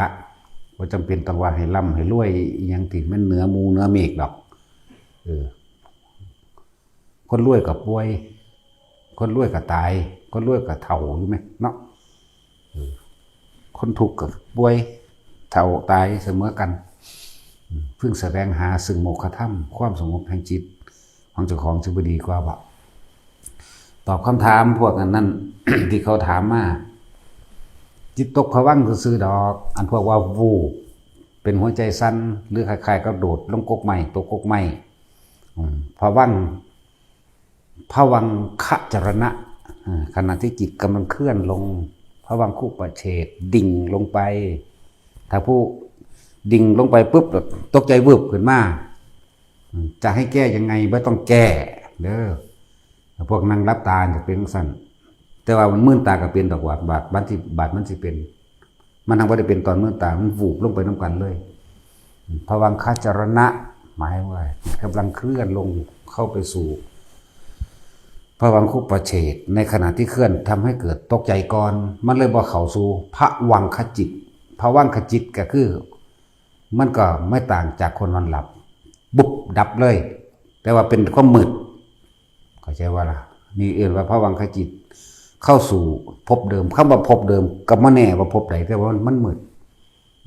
บ่จำเป็นต้องว่าให้ร่ำให้รวยอิหยังที่มันเหนือหมู่เหนือเมฆดอก เออ คนรวยก็ป่วย คนรวยก็ตาย คนรวยก็เฒ่าอยู่แหมเนาะ เออ คนทุกข์ก็ป่วย เฒ่าตายเสมอกัน อืม พึงแสวงหาซึ่งโมกขธรรม ความสงบแห่งจิตของเจ้าของ สิบ่ดีกว่าบ่ ตอบคำถามพวกอันนั้น ที่เขาถามมา จิตตกผวังค์ซื่อๆ ดอก อันพวกว่าวูบ เป็นหัวใจสั่น หรือคล้ายๆ กับโดดลงกกไม้ ตกกกไม้ อืม ผวังค์ ผวังคจรณะ อ่า ขณะที่จิตกำลังเคลื่อนลง ผวังคุปเฉท ดิ่งลงไป ถ้าผู้ดิ่งลงไปปุ๊บ ตกใจวืบขึ้นมา อืม จะให้แก้ยังไง บ่ต้องแก้เด้อ พวกนั่งหลับตาจะเป็นจั่งซั้น แต่ว่ามันมื่นตาก็เป็นดอก บาด บาดมันสิ บาดมันสิเป็น มันทั้งบ่ได้เป็นตอนมื่นตา มันวูบลงไปนำกันเลย ผวังคจรณะ หมายว่าจิตกำลังเคลื่อนลงเข้าไปสู่ ผวังคุปเฉท ในขณะที่เคลื่อนทำให้เกิดตกใจก่อน มันเลยบ่เข้าสู่ผวังคจิต ผวังคจิตก็คือ มันก็ไม่ต่างจากคนนอนหลับ บุบดับเลย แต่ว่าเป็นความมืด เข้าใจว่าล่ะ นี่เอิ้นว่าผวังคจิต เข้าสู่ภพเดิม คำว่าภพเดิมก็บ่แน่ว่าภพใด แต่ว่ามัน มันมืด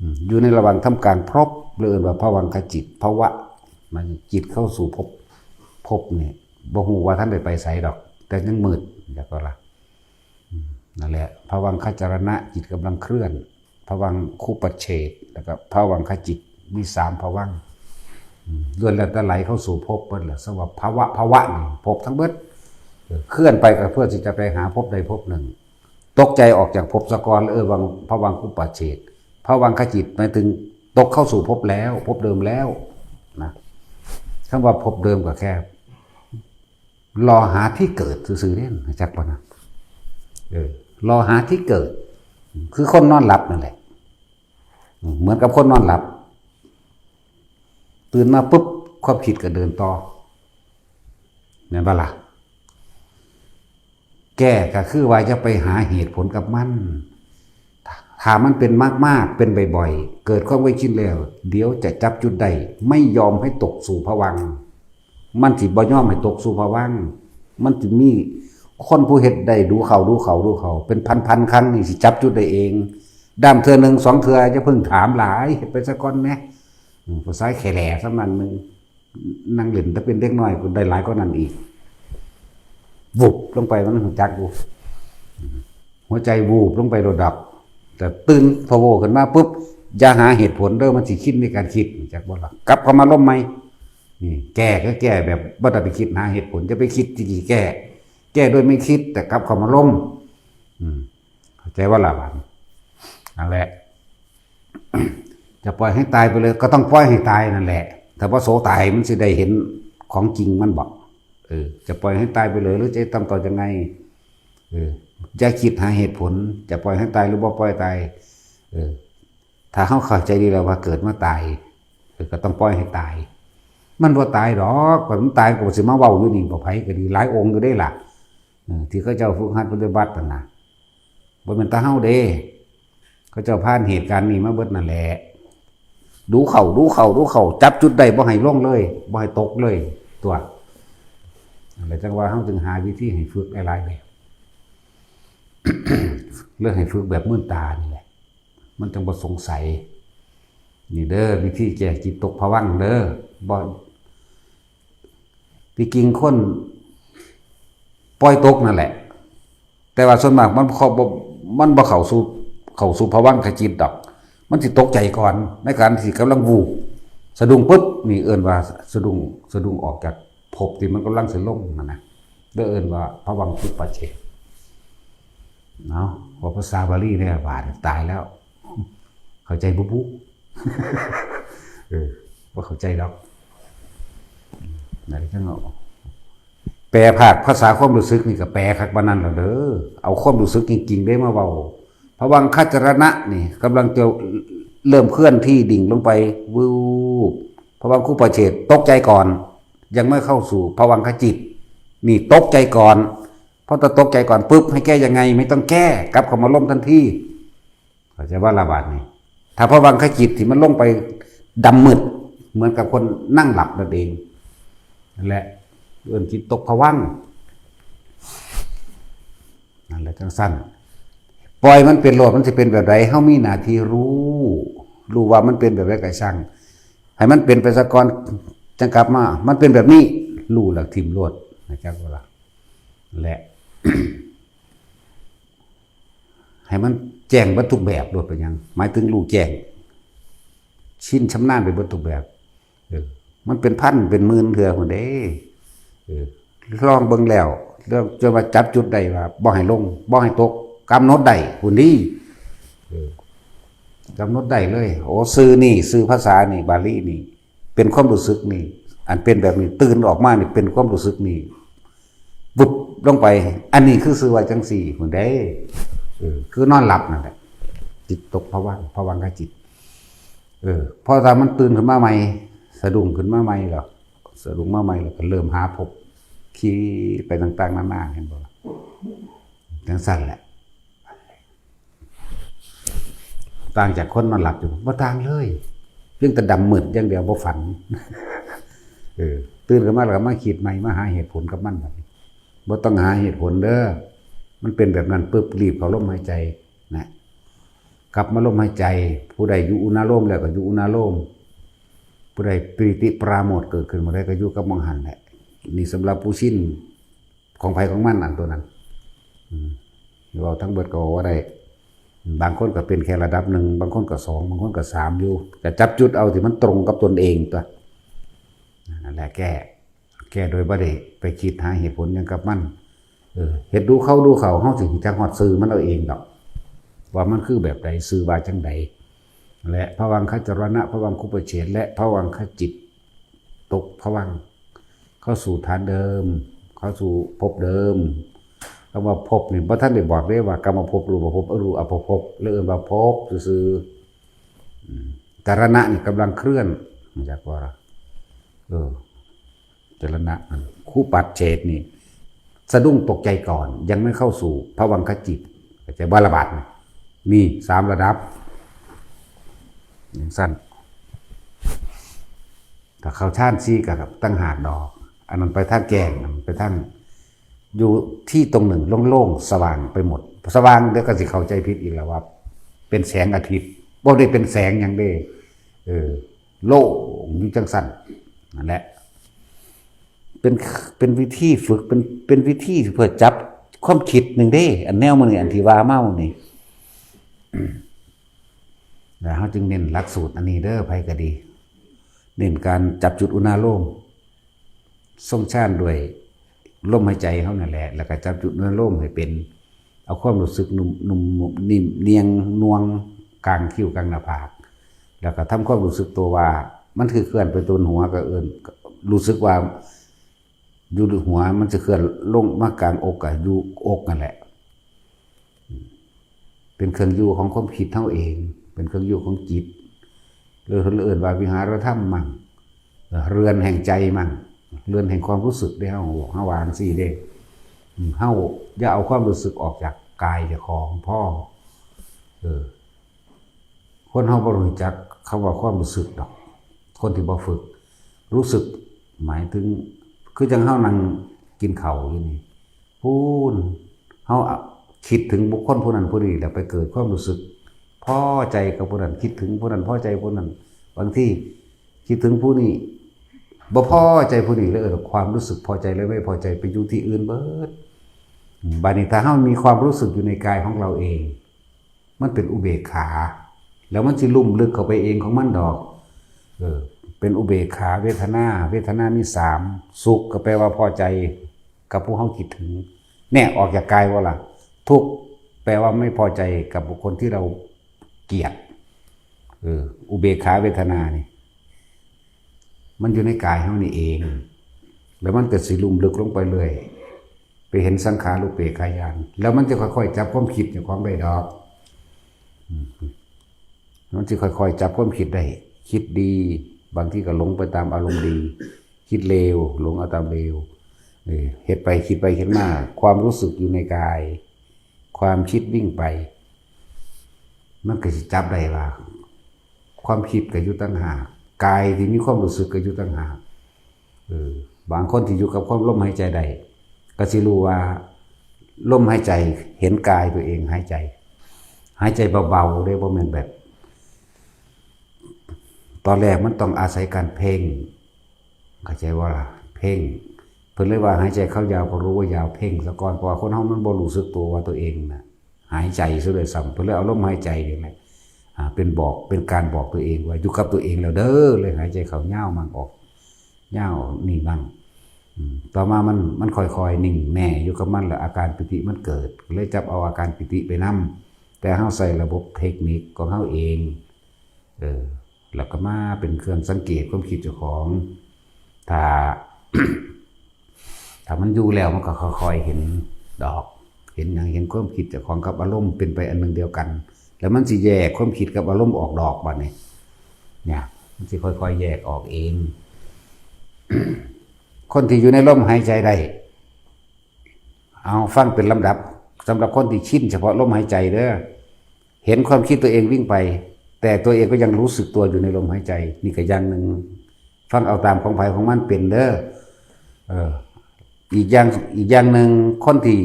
อืม อยู่ในระหว่างทำการพรบ เลยเอิ้นว่าผวังคจิต ภวะ มันจิตเข้าสู่ภพ ภพเนี่ยบ่ฮู้ว่าทันได้ไปไสดอก แต่ยังมืด จักว่าล่ะ อืม นั่นแหละ ภวังคจรณะ จิตกำลังเคลื่อน ภวังคุปเฉท แล้วก็ภวังคจิต มีสามภวังค์ อืม ล้วนแล้วแต่ไหลเข้าสู่ภพเบิดแหละ สำหรับภวะ ภวะนี่ ภพทั้งเบิด เออ เคลื่อนไปก็เพื่อที่จะไปหาภพใดภพหนึ่ง ตกใจออกจากภพซะก่อน เออ วัง ภวังคุปเฉท ภวังคจิต หมายถึงตกเข้าสู่ภพแล้ว ภพเดิมแล้วนะ คำว่าภพเดิมก็แค่ รอหาที่เกิดซื่อๆเนี่ย จักปะนะ เออ รอหาที่เกิด คือคนนอนหลับนั่นแหละ อืม เหมือนกับคนนอนหลับ ตื่นมาปุ๊บ ความคิดก็เดินต่อ แม่นบ่ล่ะ แก้ก็คือว่าอย่าไปหาเหตุผลกับมัน ถ้ามันเป็นมากๆ เป็นบ่อยๆ เกิดความเคยชินแล้ว เดี๋ยวจะจับจุดได้ ไม่ยอมให้ตกสู่ภวังค์ มันสิบ่ยอมให้ตกสู่ภวังค์ มันสิมีคนผู้เฮ็ดได้ดูเข้า ดูเข้า ดูเข้า เป็นพันๆ ครั้งนี่สิจับจุดได้เอง ด้ามเทื่อหนึ่งสองเทื่อ อย่าเพิ่งถามหลาย เฮ็ดไปซะก่อนแหม อืม ผู้ชายแค่แหล่ส่ำนั้นหนึ่ง นั่งเล่นแต่เป็นเด็กน้อย กูได้หลายกว่านั้นอีก วุบลงไป มันรู้จักอยู่ หัวใจวูบลงไปโดดดับ แต่ตื่นพะโวขึ้นมาปุ๊บ อย่าหาเหตุผลเด้อ มันสิคิดในการคิด จักบ่ล่ะ กลับเข้ามาลมใหม่ นี่ แก้ก็แก้แบบบ่ต้องไปคิดหาเหตุผล จะไปคิดที่แก้ แก้โดยไม่คิด แต่กลับเข้ามาลม อืม เข้าใจว่าล่ะบัดนี้ นั่นแหละ จะปล่อยให้ตายไปเลย ก็ต้องปล่อยให้ตายนั่นแหละ ถ้าพระโสตายมันสิได้เห็นของจริงมันบอก เออ จะปล่อยให้ตายไปเลย หรือจะทำต่อยังไง เออ อย่าคิดหาเหตุผล จะปล่อยให้ตายหรือบ่ปล่อยตาย เออ ถ้าเฮาเข้าใจดีแล้วว่าเกิดมาตาย เออ ก็ต้องปล่อยให้ตาย มันบ่ตายดอก ก็มันตายก็สิมาเว้าอยู่นี่บ่ ไผก็ดี หลายองค์อยู่เด้ล่ะ เออ ที่เขาเจ้าฝึกหัดปฏิบัตินั่นน่ะ บ่แม่นแต่เฮาเด้ เขาเจ้าผ่านเหตุการณ์นี้มาเบิดนั่นแหละ ดูเข้า ดูเข้า ดูเข้า จับจุดได้บ่ให้ลงเลย บ่ให้ตกเลย ตัว นั่นแหละ จังว่าเฮาจึงหาวิธีให้ฝึกหลายๆแบบ เรื่องให้ฝึกแบบมืนตานี่แหละ มันจังบ่สงสัย นี่เด้อ วิธีแก้จิตตกภวังค์เด้อ บ่ ที่จริงคนปล่อยตกนั่นแหละ แต่ว่าส่วนมากมันเข้าบ่ มันบ่เข้าสู่ เข้าสู่ภวังคจิตดอก มันสิตกใจก่อน ในการที่กำลังวูบ สะดุ้งปุ๊บ นี่เอิ้นว่าสะดุ้ง สะดุ้งออกจากภพที่มันกำลังสิลงนั่นนะ เด้อ เอิ้นว่าภวังคุปเฉท เนาะ ว่าภาษาบาลีเนี่ย บาดตายแล้ว เข้าใจบ่บุ เออ บ่เข้าใจดอก นั่นจังเอา แปลภาคภาษาความรู้สึกนี่ก็แปลคักปานนั้นล่ะเด้อ เอาความรู้สึกจริงๆเด้มาเว้า ภวังคจรณะนี่กำลังจะเริ่มเคลื่อนที่ดิ่งลงไป วืบ ภวังคุปเฉท ตกใจก่อน ยังไม่เข้าสู่ภวังคจิต นี่ตกใจก่อน พอตกใจก่อนปุ๊บ ให้แก้ยังไง ไม่ต้องแก้ กลับเข้ามาลมทันที เข้าใจว่าละบาดนี่ ถ้าภวังคจิตที่มันลงไปดำมืด เหมือนกับคนนั่งหลับนั่นเอง นั่นแหละ เอิ้นจิตตกภวังค์ นั่นแหละจังซั่น ปล่อยมันเป็นโลด มันสิเป็นแบบใด เฮามีหน้าที่รู้ รู้ว่ามันเป็นแบบใดก็ช่าง ให้มันเป็นไปซะก่อน จังกลับมา มันเป็นแบบนี้ รู้แล้วถิ่มโลด นะจักว่าล่ะ และ ให้มันแจ้งเบิดทุกแบบโลด เป็นหยัง หมายถึงรู้แจ้ง ชินชำนาญไปเบิดทุกแบบ เออ มันเป็นพันเป็นหมื่นเทื่อพุ้นเด้ เออ ลองเบิ่งแล้ว เรื่องจนว่าจับจุดได้ว่าบ่ให้ลง บ่ให้ตก กำหนดได้พุ้นดี เออ กำหนดได้เลย โอ้ ชื่อนี่ ชื่อภาษานี่ บาลีนี่ เป็นความรู้สึกนี่ อันเป็นแบบนี้ ตื่นออกมานี่ เป็นความรู้สึกนี่ วุบลงไป อันนี้คือชื่อว่าจังซี่พุ้นเด้ เออ คือนอนหลับนั่นแหละ จิตตกภวังค์ ภวังคจิต เออ พอถ้ามันตื่นขึ้นมาใหม่ สะดุ้งขึ้นมาใหม่แล้ว สะดุ้งมาใหม่แล้วก็เริ่มหาภพ คิดไปต่างๆนานา เห็นบ่ล่ะ จังซั่นแหละ ต่างจากคนนอนหลับอยู่ บ่ต่างเลย เพียงแต่ดำมืดอย่างเดียว บ่ฝัน เออ ตื่นขึ้นมาแล้วก็มาคิดใหม่ มาหาเหตุผลกับมันบัดนี้ บ่ต้องหาเหตุผลเด้อ มันเป็นแบบนั้นปุ๊บ รีบเข้าลมหายใจนะ กลับมาลมหายใจ ผู้ใดอยู่อุณาโลมแล้วก็อยู่อุณาโลม ผู้ใดปีติปราโมทย์เกิดขึ้นเมื่อใดก็อยู่กับหม่องหั้นแหละ นี่สำหรับผู้ชินของไผของมันอันตัวนั้น อืมเว้าทั้งเบิดก็เว้าบ่ได้ บางคนก็เป็นแค่ระดับหนึ่ง บางคนก็สอง บางคนก็สามอยู่ ก็จับจุดเอาที่มันตรงกับตนเองตัว นั่นแหละแก้ แก้โดยบ่ได้ไปคิดหาเหตุผลหยังกับมัน เออ เฮ็ดดูเข้าดูเข้า เฮาสิรู้จักฮอดชื่อมันเอาเองดอก ว่ามันคือแบบใด ชื่อว่าจั่งใด และภวังคจรณะ ภวังคุปเฉท และภวังคจิต ตกภวังค์ เข้าสู่ฐานเดิม เข้าสู่ภพเดิม คำว่าภพนี่บ่ทันได้บอกเด้ว่ากามภพ รูปภพ อรูปภพ หรือเอิ้นว่าภพซื่อๆ อืม จรณะนี่กำลังเคลื่อน รู้จักบ่ล่ะ เออ จรณะ คู่ปัดเฉทนี่ สะดุ้งตกใจก่อน ยังไม่เข้าสู่ภวังคจิต เข้าใจบ่ล่ะบาดนี่ มีสามระดับ จั่งซั่น ถ้าเข้าฌานสี่ก็ต่างหากดอก อันนั้นไปทางแจ้ง ไปทาง อยู่ที่ตรงหนึ่งโล่งๆ สว่างไปหมด สว่างเดี๋ยวก็สิเข้าใจผิดอีกแล้วว่า เป็นแสงอาทิตย์ บ่ได้เป็นแสงหยังเด้ เออ โล่งอยู่จั่งซั่น นั่นแหละ เป็น เป็นวิธีฝึก เป็น เป็นวิธีเพื่อจับความคิดหนึ่งเด้ อันแนวมื้อนี้ อันที่ว่ามามื้อนี้ แล้วเฮาจึงเน้นหลักสูตรอันนี้เด้อ ไผก็ดี เน้นการจับจุดอุณาโลม ทรงฌานด้วยลมหายใจเฮานั่นแหละ แล้วก็จับจุดอุณาโลมให้เป็น เอาความรู้สึกนุ่ม นุ่ม นิ่ม เนียง นวง กลางคิ้ว กลางหน้าผาก แล้วก็ทำความรู้สึกตัวว่า มันคือเคลื่อนไปตรงหัว ก็เอิ้น รู้สึกว่า อยู่หัว มันจะเคลื่อนลงมากลางอก ก็อยู่อกนั่นแหละ เป็นเครื่องอยู่ของความคิดเฮาเอง เป็นเครื่องอยู่ของจิต หรือเพิ่นเอิ้นว่าวิหารธรรมมั่ง เอ่อ เรือนแห่งใจมั่ง เรือนแห่งความรู้สึกเด้ เฮา เฮาว่าจั่งซี้เด้ อืม เฮาอย่าเอาความรู้สึกออกจากกายเจ้าของ พอ เออ คนเฮาบ่รู้จักคำว่าความรู้สึกดอก คนที่บ่ฝึก รู้สึกหมายถึง คือจั่งเฮานั่งกินข้าวอยู่นี่ พู้น เฮาคิดถึงบุคคลผู้นั้นผู้นี้ แล้วไปเกิดความรู้สึกพอใจกับผู้นั้น คิดถึงผู้นั้น พอใจผู้นั้น บางทีคิดถึงผู้นี้ บ่พอใจผู้นี้ แล้วเอิ้นความรู้สึกพอใจและไม่พอใจไปอยู่ที่อื่นเบิด อืม บาดนี้ถ้าเฮามีความรู้สึกอยู่ในกายของเราเอง มันเป็นอุเบกขา แล้วมันสิลุ่มลึกเข้าไปเองของมันดอก เออ เป็นอุเบกขาเวทนา เวทนามีสาม สุขก็แปลว่าพอใจกับผู้เฮาคิดถึง แน่ ออกจากกายบ่ล่ะ ทุกข์แปลว่าไม่พอใจกับบุคคลที่เราเกลียด เออ อุเบกขาเวทนานี่ มันอยู่ในกายเฮานี่เอง แล้วมันก็สิลุ่มลึกลงไปเรื่อย ไปเห็นสังขารูปเปกขาญาณ แล้วมันจะค่อยๆจับความคิดเจ้าของได้ดอก อืม มันจะค่อยๆจับความคิดได้ คิดดี บางทีก็หลงไปตามอารมณ์ดี คิดเลว หลงเอาตามเลว เออ เฮ็ดไปคิดไปคิดมา ความรู้สึกอยู่ในกาย ความคิดวิ่งไป มันก็สิจับได้ว่า ความคิดก็อยู่ต่างหาก กายที่มีความรู้สึกก็อยู่ต่างหาก เออ บางคนที่อยู่กับความลมหายใจได้ ก็สิรู้ว่าลมหายใจ เห็นกายตัวเองหายใจ หายใจเบาๆเด้ บ่แม่นแบบ ตอนแรกมันต้องอาศัยการเพ่ง เข้าใจบ่ล่ะ เพ่ง เพิ่นเลยว่าหายใจเข้ายาวก็รู้ว่ายาว เพ่งซะก่อน เพราะว่าคนเฮามันบ่รู้สึกตัวว่าตัวเองน่ะ หายใจซะด้วยซ้ำ เพิ่นเลยเอาลมหายใจนี่แหละ อ่า เป็นบอก เป็นการบอกตัวเองว่าอยู่กับตัวเองแล้วเด้อ เลยหายใจเข้ายาวมั่ง ออกยาว ออกนิ่งมั่ง อืม ต่อมามัน มันค่อยๆนิ่งแน่อยู่กับมัน แล้วอาการปีติมันเกิด เลยจับเอาอาการปีติไปนำ แต่เฮาใส่ระบบเทคนิคของเฮาเอง เออ แล้วก็มาเป็นเครื่องสังเกตความคิดเจ้าของ ถ้า ถ้ามันอยู่แล้วมันก็ค่อยๆเห็นดอก เห็นหยัง เห็นความคิดเจ้าของกับอารมณ์เป็นไปอันหนึ่งเดียวกัน แล้วมันสิแยกความคิดกับอารมณ์ออกดอกบัดนี้ เนี่ย มันสิค่อยๆแยกออกเอง คนที่อยู่ในลมหายใจได้ เอาฟังเป็นลำดับ สำหรับคนที่ชินเฉพาะลมหายใจเด้อ เห็นความคิดตัวเองวิ่งไป แต่ตัวเองก็ยังรู้สึกตัวอยู่ในลมหายใจ นี่ก็อย่างหนึ่ง ฟังเอาตามของไผของมันเป็นเด้อ เออ อีกอย่าง อีกอย่างหนึ่ง คนที่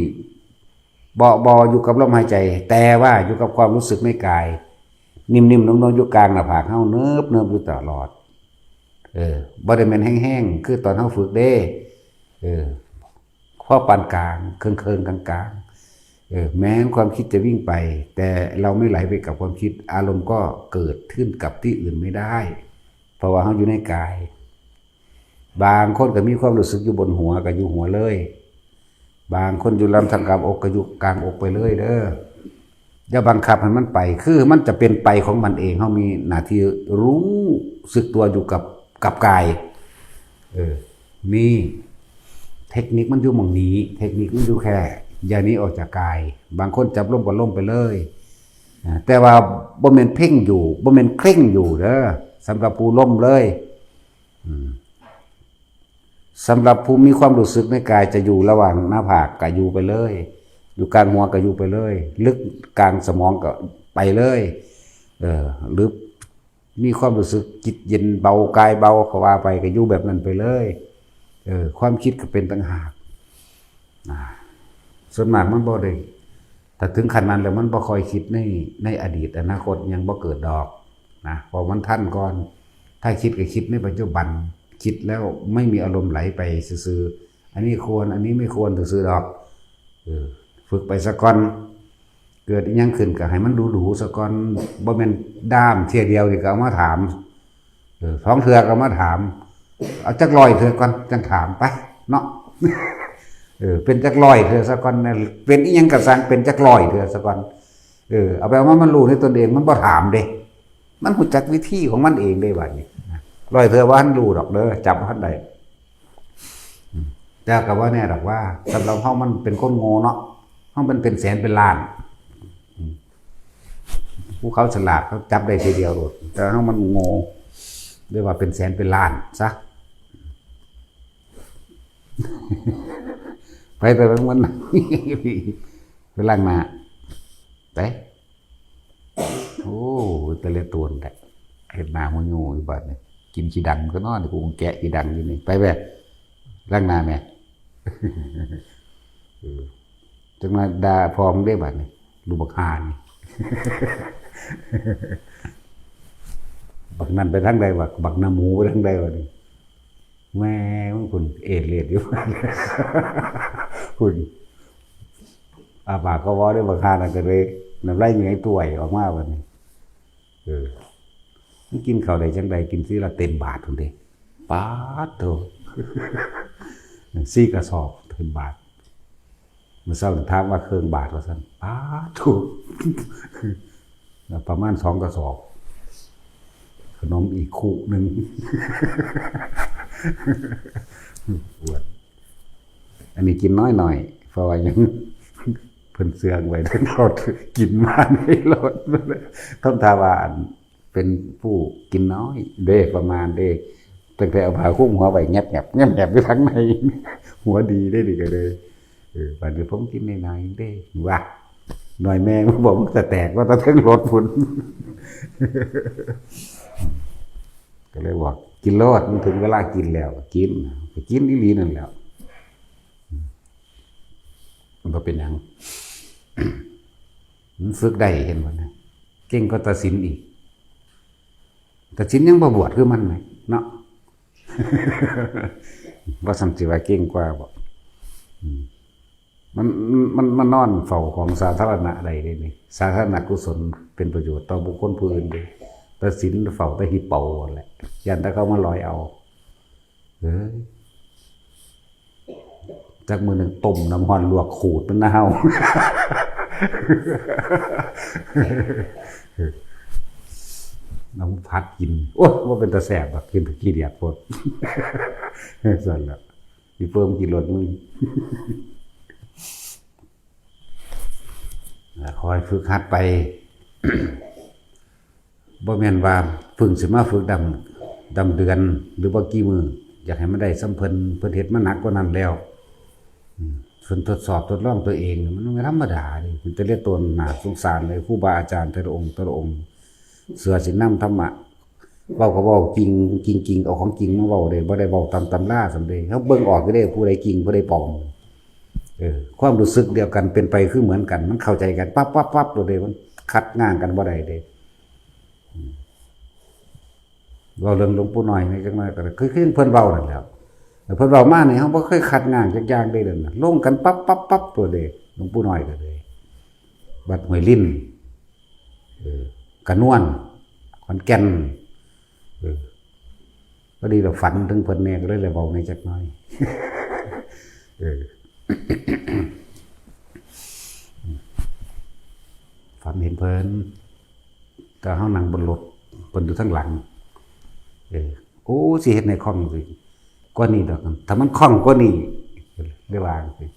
บ่ บ่อยู่กับลมหายใจ แต่ว่าอยู่กับความรู้สึกในกาย นิ่มๆนุ่มๆอยู่กลางหน้าผากเฮา เนิบๆอยู่ตลอด เออ บ่ได้แม่นแฮงๆ คือตอนเฮาฝึกเด้ เออ พอปานกลาง เคิงๆ กลางๆ เออ แม้นความคิดจะวิ่งไป แต่เราไม่ไหลไปกับความคิด อารมณ์ก็เกิดขึ้นกับที่อื่นไม่ได้ เพราะว่าเฮาอยู่ในกาย บางคนก็มีความรู้สึกอยู่บนหัว ก็อยู่หัวเลย บางคนอยู่ลำทางกลางอก ก็อยู่กลางอกไปเลยเด้อ อย่าบังคับให้มันไป คือมันจะเป็นไปของมันเอง เฮามีหน้าที่รู้สึกตัวอยู่กับ กับกาย เออ นี่ เทคนิคมันอยู่หม่องนี้ เทคนิคมันอยู่แค่ อย่าหนีออกจากกาย บางคนจับลมก็ลมไปเลย อ่า แต่ว่าบ่แม่นเพ่งอยู่ บ่แม่นเคร่งอยู่เด้อ สำหรับผู้ลมเลย อืม สำหรับผู้มีความรู้สึกในกายจะอยู่ระหว่างหน้าผากก็อยู่ไปเลย อยู่กลางหัวก็อยู่ไปเลย ลึกกลางสมองก็ไปเลย เออ หรือมีความรู้สึกจิตเย็นเบากายเบาก็ว่าไป ก็อยู่แบบนั้นไปเลย เออ ความคิดก็เป็นต่างหาก อ่า ส่วนมากมันบ่ได้ ถ้าถึงขั้นนั้นแล้วมันบ่ค่อยคิดใน ในอดีต อนาคตยังบ่เกิดดอกนะ เพราะมันทันก่อน ถ้าคิดก็คิดในปัจจุบัน คิดแล้วไม่มีอารมณ์ไหลไปซื่อๆ อันนี้ควร อันนี้ไม่ควรซื่อๆ ดอก เออ ฝึกไปซะก่อน เกิดอิหยังขึ้นก็ให้มันดูๆ ซะก่อน บ่แม่นด้ามเทื่อเดียวนี่ก็เอามาถาม เออ สองเทื่อก็มาถาม เอาจักร้อยเทื่อก่อน จังถามไป เนาะ เออ เป็นจักร้อยเทื่อซะก่อนนะ เป็นอิหยังก็ซ่าง เป็นจักร้อยเทื่อซะก่อน เออ เอาไปเอามา มันรู้ในตนเอง มันบ่ถามเด้ มันรู้จักวิธีของมันเองเด้บัดนี้ ร้อยเทื่อบ่ทันรู้ดอกเด้อ จับบ่ทันได้ อืม แต่ก็บ่แน่ดอกว่า สำหรับเฮามันเป็นคนโง่เนาะ เฮามันเป็นแสนเป็นล้าน อืม ผู้เขาฉลาดเขาจับได้ทีเดียวโลด แต่เฮามันโง่ เรียกว่าเป็นแสนเป็นล้านซะ ไป ไปเบิ่งมัน ไปล้างหน้า ไป โอ้ แต่ละตัวนั่นแหละ เฮ็ดหน้าหัวยูอยู่บัดนี้ กินขี้ดังก็นอน กูแกะขี้ดังอยู่นี่ ไปแม่ ล้างหน้าแม่ เออ จังมาด่าพ่อมึงได้บัดนี้ ลูกบักห่านี่ บักนั่นไปทางใดวะ บักหน้าหมูไปทางใดวะนี่ แม่มึงคุณเอดเลียดอยู่ คุณ อาปากก็เว้าได้บักห่านั่นก็เลย น้ำลายเหงื่อตัวออกมาบัดนี้ เออ มันกินข้าวได้จังใด กินทีละเต็มบาทพุ้นเด้ ป๊าดโธ่ สี่กระสอบเต็มบาท มื้อเช้าถามว่าเครื่องบาทว่าซั่น ป๊าดโธ่ ประมาณสองกระสอบ ขนมอีกคู่หนึ่ง อ้วน อันนี้กินน้อยหน่อย เพราะว่ายัง เพิ่นเสื่องไว้ทั้งรถ กินมาในรถ ต้องถามว่าอันเป็นผู้กินน้อยเด้ ประมาณเด้ ตั้งแต่เอาผ้าคลุมหัวไว้แงบๆ แงบๆ อยู่ทางใน หัวดีได้ดีก็เลย เออ บัดนี้ผมกินน้อยๆ เด้ ว่า หน่อยแม่งบอกมันจะแตกว่าแต่เทิงรถพุ้น ก็เลยบอก กินโลด มันถึงเวลากินแล้ว กิน ก็กินอีหลีนั่นแหละ มันบ่เป็นหยัง มันฝึกได้ เห็นบ่นะ เก่งกว่าตาสินอีก ตาสินยังบ่บวชคือมันไหม เนาะ ว่าซั่นสิว่าเก่งกว่าบ่ อืม มัน มัน มันนอนเฝ้าของสาธารณะได้เด้นี่ สาธารณกุศลเป็นประโยชน์ต่อบุคคลผู้อื่นเด้ ตาสินเฝ้าแต่ฮิปโปนั่นแหละ ย่านแต่เขามาลอยเอา เอ้ย จักมื้อหนึ่งต้มน้ำร้อนลวกขูดมันนะเฮา น้ำผัดกิน โอ้ย บ่เป็นตาแซ่บดอก กินแต่ขี้เดียดโพด ซั่นแหละ สิเพิ่มกินรถมึง อ่า คอยฝึกหัดไป บ่แม่นว่าเพิ่งสิมาฝึกดำ ดำเดือน หรือบ่กี่มื้อ อยากให้มันได้ส่ำเพิ่น เพิ่นเฮ็ดมาหนักกว่านั้นแล้ว อืม เพิ่นทดสอบทดลองตัวเอง มันบ่ธรรมดาเด้ เป็นแต่ละตนน่าสงสารเลย ครูบาอาจารย์แต่ละองค์ แต่ละองค์ เสือสินนำธรรมะ เว้าก็เว้าจริง จริงๆ เอาของจริงมาเว้าเด้ บ่ได้เว้าตามตำราซั่นเด้ เฮาเบิ่งออกอยู่เด้ ผู้ใดจริง ผู้ใดปลอม เออ ความรู้สึกเดียวกัน เป็นไปคือเหมือนกัน มันเข้าใจกันปั๊บปั๊บปั๊บโลดเด้ มันขัดง้างกันบ่ได้เด้ อืม เว้าเรื่องหลวงปู่น้อยนี่จักหน่อยก็ได้ คือ คือเพิ่นเว้านั่นแหละ เพิ่นเว้ามานี่ เฮาบ่เคยคัดง้างจักอย่างเด้ นั่นน่ะ ลงกันปั๊บปั๊บปั๊บโลดเด้ หลวงปู่น้อยก็เลย วัดห้วยลิ้น เออ กระนวน ขอนแก่น เออ พอดีเราฝันถึงเพิ่นแน่ ก็เลยได้เว้าในจักหน่อย เออ ฝันเห็นเพิ่น แต่เฮานั่งบนรถ เพิ่นอยู่ทางหลัง เออ โอ้ สิเฮ็ดให้คล่องสิ กว่านี้ดอก ถ้ามันคล่องกว่านี้ เลยว่าจังซี้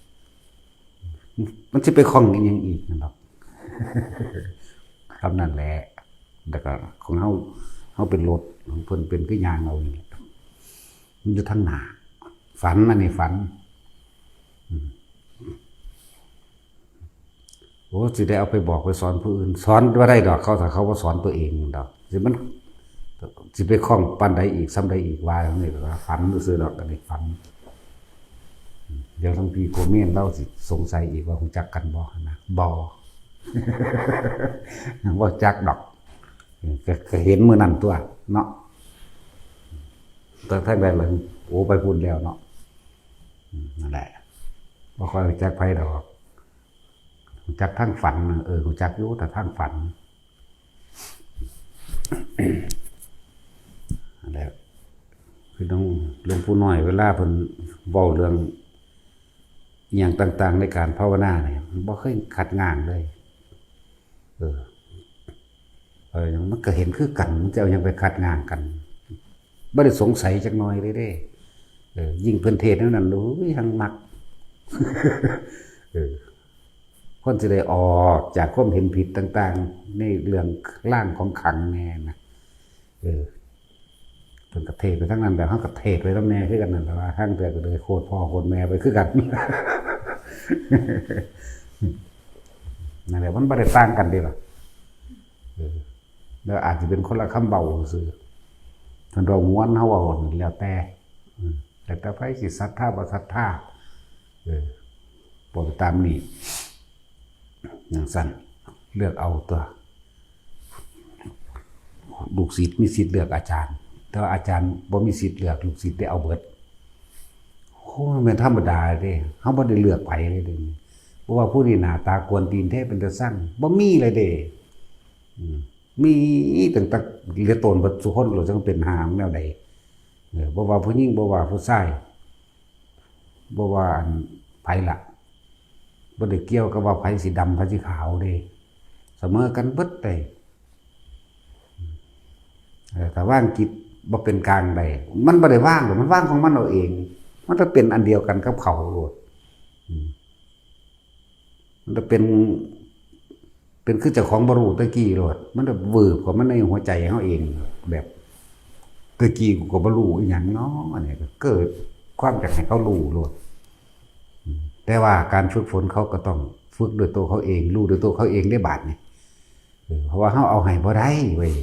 มันสิไปคล่องอีหยังอีกนั่นดอก คำนั้นแหละ แล้วก็ของเฮา เฮาเป็นรถ ของเพิ่นเป็นคือย่างเอานี่แหละ มันอยู่ทางหน้า ฝัน อันนี้ฝัน อืม โอ้ สิได้เอาไปบอกไปสอนผู้อื่น สอนบ่ได้ดอกเขา ถ้าเขาบ่สอนตัวเองดอก สิมัน สิไปคล่องปานใดอีก ส่ำใดอีก ว่าจั่งซี้ ว่าฝันซื่อๆดอก อันนี้ฝัน เดี๋ยวหลวงพี่โกเมนเราสิสงสัยอีกว่ารู้จักกันบ่นะ บ่ บ่จักดอก ก็ ก็เห็นมื้อนั้นตัวเนาะ แต่ทางใดล่ะ โอ้ ไปพูดแล้วเนาะ อืม นั่นแหละ บ่ค่อยรู้จักไผดอก รู้จักทางฝันน่ะ เออ รู้จักอยู่ แต่ทางฝัน นั่นแหละ คือหลวง หลวงปู่น้อย เวลาเพิ่นเว้าเรื่องอิหยังต่างๆ ในการภาวนาเนี่ย มันบ่เคยคัดง้างเลย เออ เออ มันก็เห็นคือกัน มันจะเอาหยังไปคัดง้างกัน บ่ได้สงสัยจักหน่อยเลยเด้ เออ ยิ่งเพิ่นเทศน์แนวนั้น โอ้ย หังมัก เออ คนสิได้ออกจากความเห็นผิดต่างๆ ในเรื่องลางของขลังแน่นะ เออ เพิ่นก็เทศน์ไปทางนั้น แล้วเฮาก็เทศน์ไปนำแน่คือกันนั่นแหละ ว่าทางเทื่อก็เลยโคตรพ่อโคตรแม่ไปคือกัน นั่นแหละ มันบ่ได้ต่างกันเด้ล่ะ เออ แล้วอาจจะเป็นคนละคำเว้าซื่อ เพิ่นเว้าม่วน เฮาเว้าแล้วแต่ อืม แล้วแต่ไผสิศรัทธาบ่ศรัทธา เออ บ่ไปตามนี้ จั่งซั้น เลือกเอาตัว ลูกศิษย์มีสิทธิ์เลือกอาจารย์ แต่ว่าอาจารย์บ่มีสิทธิ์เลือก ลูกศิษย์ได้เอาเบิด โอ้ มันแม่นธรรมดาเด้ เฮาบ่ได้เลือกไผเลยเด้ เพราะว่าผู้นี้หน้าตากวนตีนแท้เป็นตาซัง บ่มีเลยเด้ อืม มีตั้งแต่เหลือตนเบิดซุคน เราจั่งเป็นหางแนวใด เออ บ่ว่าผู้หญิง บ่ว่าผู้ชาย บ่ว่าอันไผล่ะ บ่ได้เกี่ยวกับว่าไผสิดำไผสิขาวเด้ เสมอกันเบิดเลย เออ ถ้าวางจิตบ่เป็นกลางได้ มันบ่ได้วางดอก มันวางของมันเอาเอง มันไปเป็นอันเดียวกันกับเขาโลด อืม มันจะเป็น เป็นคือเจ้าของบ่รู้แตะกี้โลด มันจะวืบเข้ามาในหัวใจเฮาเอง แบบ แตะกี้กูก็บ่รู้อีหยังเนาะ อันนี้ก็เกิดความอยากให้เขารู้โลด อืม แต่ว่าการฝึกฝนเขาก็ต้องฝึกด้วยตัวเขาเอง รู้ด้วยตัวเขาเองได้บาดนี่ เออ เพราะว่าเฮาเอาให้บ่ได้เว้ย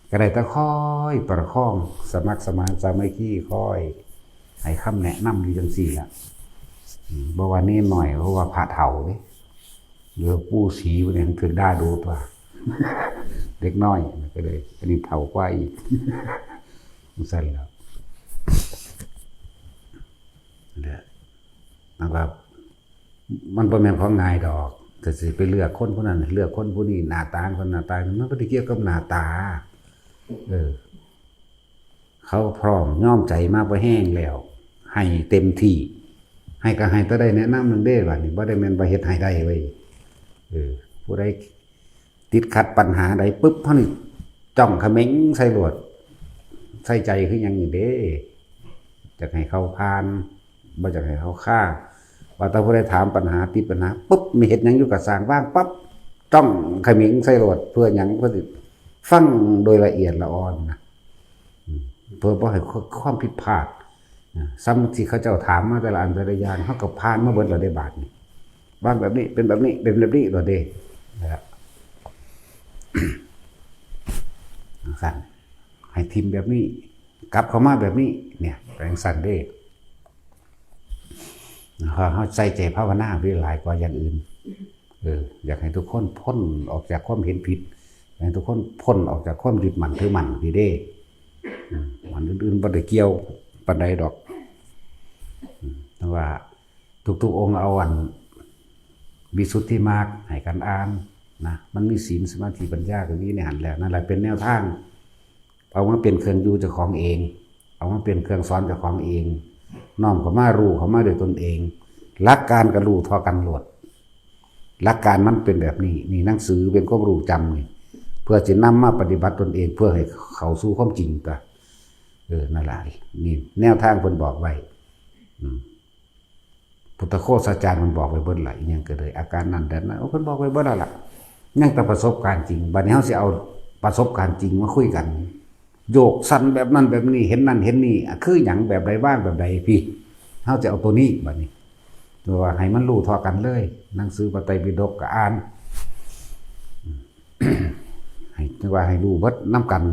ก็ได้แต่คอยประคอง สมัครสมานสามัคคี คอยให้คำแนะนำอยู่จั่งซี้ล่ะ อืม บ่ว่าเณรน้อย บ่ว่าพระเฒ่าเด้ หรือปู่ศรีพวกนี้ถืกด่าดูตัว เด็กน้อยก็เลย อันนี้เฒ่ากว่าอีก จั่งซั้นล่ะ เนี่ย นะครับ มันบ่แม่นของง่ายดอก แต่สิไปเลือกคนผู้นั้น เลือกคนผู้นี้ หน้าตาคนหน้าตา มันบ่ได้เกี่ยวกับหน้าตา เออ เขาพร้อมยอมใจมาบ่แฮงแล้ว ให้เต็มที่ ให้ก็ให้แต่ได้แนะนำหนึ่งเด้ บัดนี้บ่ได้แม่นว่าเฮ็ดให้ได้เว้ย เออ ผู้ใดติดขัดปัญหาใดปุ๊บ เฮานี่จ้องเขม็งใส่โลด ใส่ใจคือหยังนี่เด้ อยากให้เขาผ่าน บ่อยากให้เขาคา ว่าแต่ผู้ใดถามปัญหา ติดปัญหาปุ๊บ มีเฮ็ดหยังอยู่ก็ซ่าง วางปั๊บ จ้องเขม็งใส่โลด เพื่อหยัง เพื่อสิฟังโดยละเอียดละอ่อนนะ อืม เพื่อบ่ให้ความผิดพลาดนะ ซ้ำที่เขาเจ้าถามมาแต่ละอันแต่ละอย่าง เฮาก็ผ่านมาเบิดแล้วเด้บาดนี้ วางแบบนี้ เป็นแบบนี้ เป็นแบบนี้แล้วเด้ นะ จั่งซั้น ให้ทิ่มแบบนี้ กลับเข้ามาแบบนี้ เนี่ย เป็นจั่งซั้นเด้ เฮา เฮาใส่ใจภาวนาเวลาหลายกว่าอย่างอื่น เออ อยากให้ทุกคนพ้นออกจากความเห็นผิด อยากให้ทุกคนพ้นออกจากความยึดมั่นถือมั่นนี่เด้ อืม อันอื่นๆบ่ได้เกี่ยวปานใดดอก อืม แต่ว่าทุกๆองค์เอาอันวิสุทธิมรรคให้กันอ่านนะ มันมีศีล สมาธิ ปัญญาก็มีในหั้นแล้ว นั่นแหละเป็นแนวทาง เอามาเป็นเครื่องอยู่เจ้าของเอง เอามาเป็นเครื่องสอนเจ้าของเอง น้อมเข้ามา รู้เข้ามาด้วยตนเอง หลักการก็รู้เท่ากันโลด หลักการมันเป็นแบบนี้ นี่หนังสือเป็นความรู้จำนี่ เพื่อสินำมาปฏิบัติตนเอง เพื่อให้เข้าสู่ความจริงตัว เออ นั่นล่ะ นี่แนวทางเพิ่นบอกไว้ อืม พุทธโฆษาจารย์เพิ่นบอกไว้เบิดล่ะ อิหยังก็เลย อาการนั่นแบบนั้น โอ้ เพิ่นบอกไว้เบิดแล้วล่ะ ยังแต่ประสบการณ์จริง บัดนี้เฮาสิเอาประสบการณ์จริงมาคุยกัน โยกสั่นแบบนั้นแบบนี้ เห็นนั่นเห็นนี่ อ่ะ คือหยัง แบบใด วางแบบใด พี่ เฮาสิเอาตัวนี้บัดนี้ ตัวว่าให้มันรู้เท่ากันเลย หนังสือพระไตรปิฎกก็อ่าน ให้ ว่าให้รู้เบิดนำกัน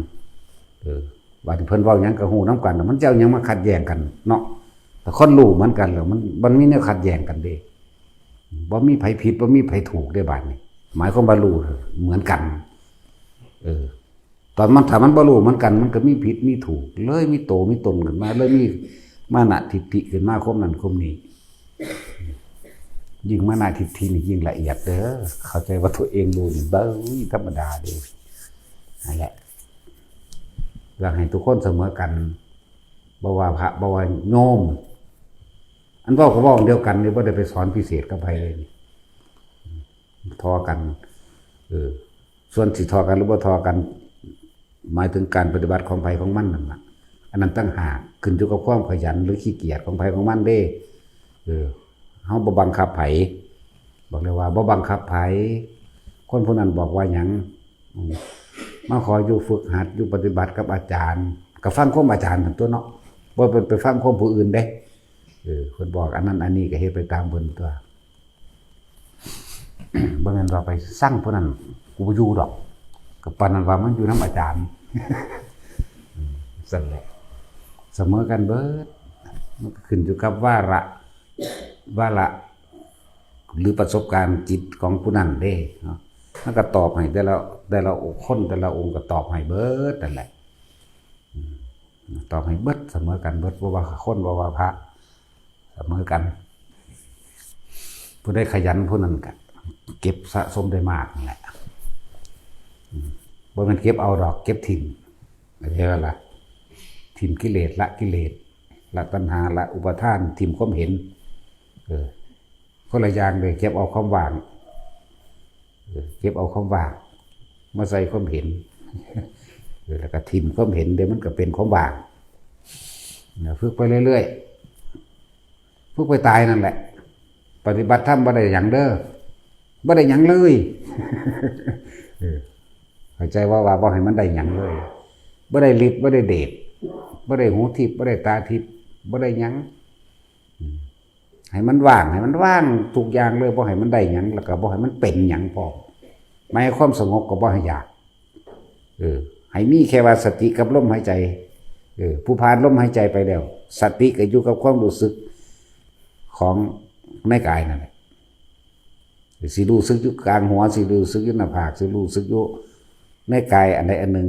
เออ บัดนี้เพิ่นเว้าหยังก็รู้นำกัน มันจะเอาหยังมาขัดแย้งกันเนาะ แต่คนรู้เหมือนกันแล้ว มัน มันมีแนวขัดแย้งกันเด้ บ่มีไผผิด บ่มีไผถูกเด้ บาดนี้ หมายความว่ารู้เหมือนกัน เออ ตอนมัน ถ้ามันบ่รู้เหมือนกัน มันก็มีผิดมีถูก เลยมีโตมีตนขึ้นมา เลยมีมานะทิฏฐิขึ้นมา ความนั้นความนี้ ยิ่งมานะทิฏฐินี่ยิ่งละเอียดเด้อ เข้าใจว่าตัวเองรู้นี่ เบ้ย ธรรมดาเด้อ นั่นแหละ อยากให้ทุกคนเสมอกัน บ่ว่าพระ บ่ว่าโยม อันเว้าก็เว้าอันเดียวกันนี่ บ่ได้ไปสอนพิเศษกับไผเลยนี่ ท่อกัน เออ ส่วนสิท่อกันหรือบ่ท่อกัน หมายถึงการปฏิบัติของไผของมันนั่นล่ะ อันนั้นต่างหาก ขึ้นอยู่กับความขยันหรือขี้เกียจของไผของมันเด้ เออ เฮาบ่บังคับไผ บอกเลยว่าบ่บังคับไผ คนผู้นั้นบอกว่าหยัง อืม มาขออยู่ฝึกหัด อยู่ปฏิบัติกับอาจารย์ ก็ฟังความอาจารย์นั่นตัวเนาะ บ่ไป ไปฟังความผู้อื่นเด้ เออ เพิ่นบอกอันนั้นอันนี้ก็เฮ็ดไปตามเพิ่นตัว บ่แม่นว่าไปซังผู้นั้น กูบ่อยู่ดอก ก็ปานนั้นว่ามันอยู่นำอาจารย์ อืม ซั่นแหละ เสมอกันเบิด มันก็ขึ้นอยู่กับวาระ วาระ หรือประสบการณ์จิตของผู้นั้นเด้เนาะ มันก็ตอบให้แต่ละ แต่ละคน แต่ละองค์ก็ตอบให้เบิดนั่นแหละ อืม ตอบให้เบิด เสมอกันเบิด บ่ว่าคน บ่ว่าพระ เสมอกัน ผู้ใดขยันผู้นั้นก็เก็บสะสมได้มากนั่นแหละ อืม บ่แม่นเก็บเอาดอก เก็บถิ่ม เข้าใจบ่ล่ะ ถิ่มกิเลส ละกิเลส ละตัณหา ละอุปาทาน ถิ่มความเห็น เออ คนละอย่างเลย เก็บเอาความว่าง เออ เก็บเอาความว่าง มาใส่ความเห็น เออ แล้วก็ถิ่มความเห็น เดี๋ยวมันก็เป็นความว่าง เนี่ย ฝึกไปเรื่อยๆ ฝึกไปตายนั่นแหละ ปฏิบัติธรรมบ่ได้หยังเด้อ บ่ได้หยังเลย เออ เข้าใจว่า ว่าบ่ให้มันได้หยังเลย บ่ได้ฤทธิ์ บ่ได้เดช บ่ได้หูทิพย์ บ่ได้ตาทิพย์ บ่ได้หยัง อืม ให้มันว่าง ให้มันว่างทุกอย่างเลย บ่ให้มันได้หยัง แล้วก็บ่ให้มันเป็นหยังพร้อม หมายความสงบก็บ่ให้อยาก เออ ให้มีแค่ว่าสติกับลมหายใจ เออ ผู้ผ่านลมหายใจไปแล้ว สติก็อยู่กับความรู้สึกของในกายนั่นแหละ สิรู้สึกอยู่กลางหัว สิรู้สึกอยู่หน้าผาก สิรู้สึกอยู่ในกายอันใดอันหนึ่ง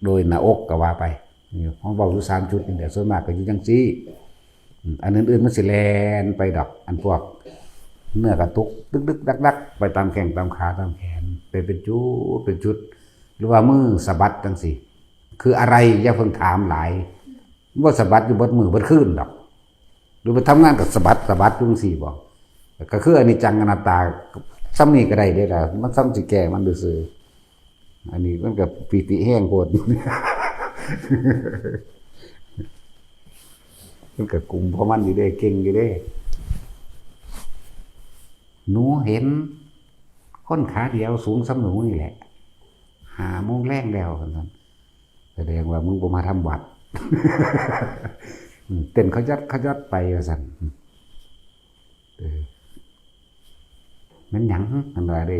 โดยหน้าอกก็ว่าไป นี่ ของเว้าอยู่สามจุดนี่แหละ ส่วนมากก็อยู่จังซี่ อืม อันอื่นๆมันสิแล่นไปดอก อันพวกเนื้อกระตุกดึกๆดักๆ ไปตามแข้งตามขาตามแขน ไปเป็นจุดเป็นจุด หรือว่ามือสะบัดจังซี่ คืออะไร อย่าเพิ่งถามหลาย บ่สะบัดอยู่เบิดมื้อเบิดคืนดอก หรือไปทำงานก็สะบัดสะบัดอยู่จังซี่บ่ ก็คืออนิจจังอนัตตา ซ่ำนี่ก็ได้เด้ล่ะ มันซ่ำสิแก้มันซื่อๆ อันนี้มันก็ปีติแฮงโพด มันก็กลุ่มของมันอยู่เด้ เก่งอยู่เด้ หนูเห็นคนขาเดียวสูงส่ำหนูนี่แหละ ห้าโมงแลงแล้ว ว่าซั่น แสดงว่ามึงบ่มาทำวัด อืม เต้นขยัดขยัดไป ว่าซั่น เออ แม่นหยัง เพิ่นว่าเด้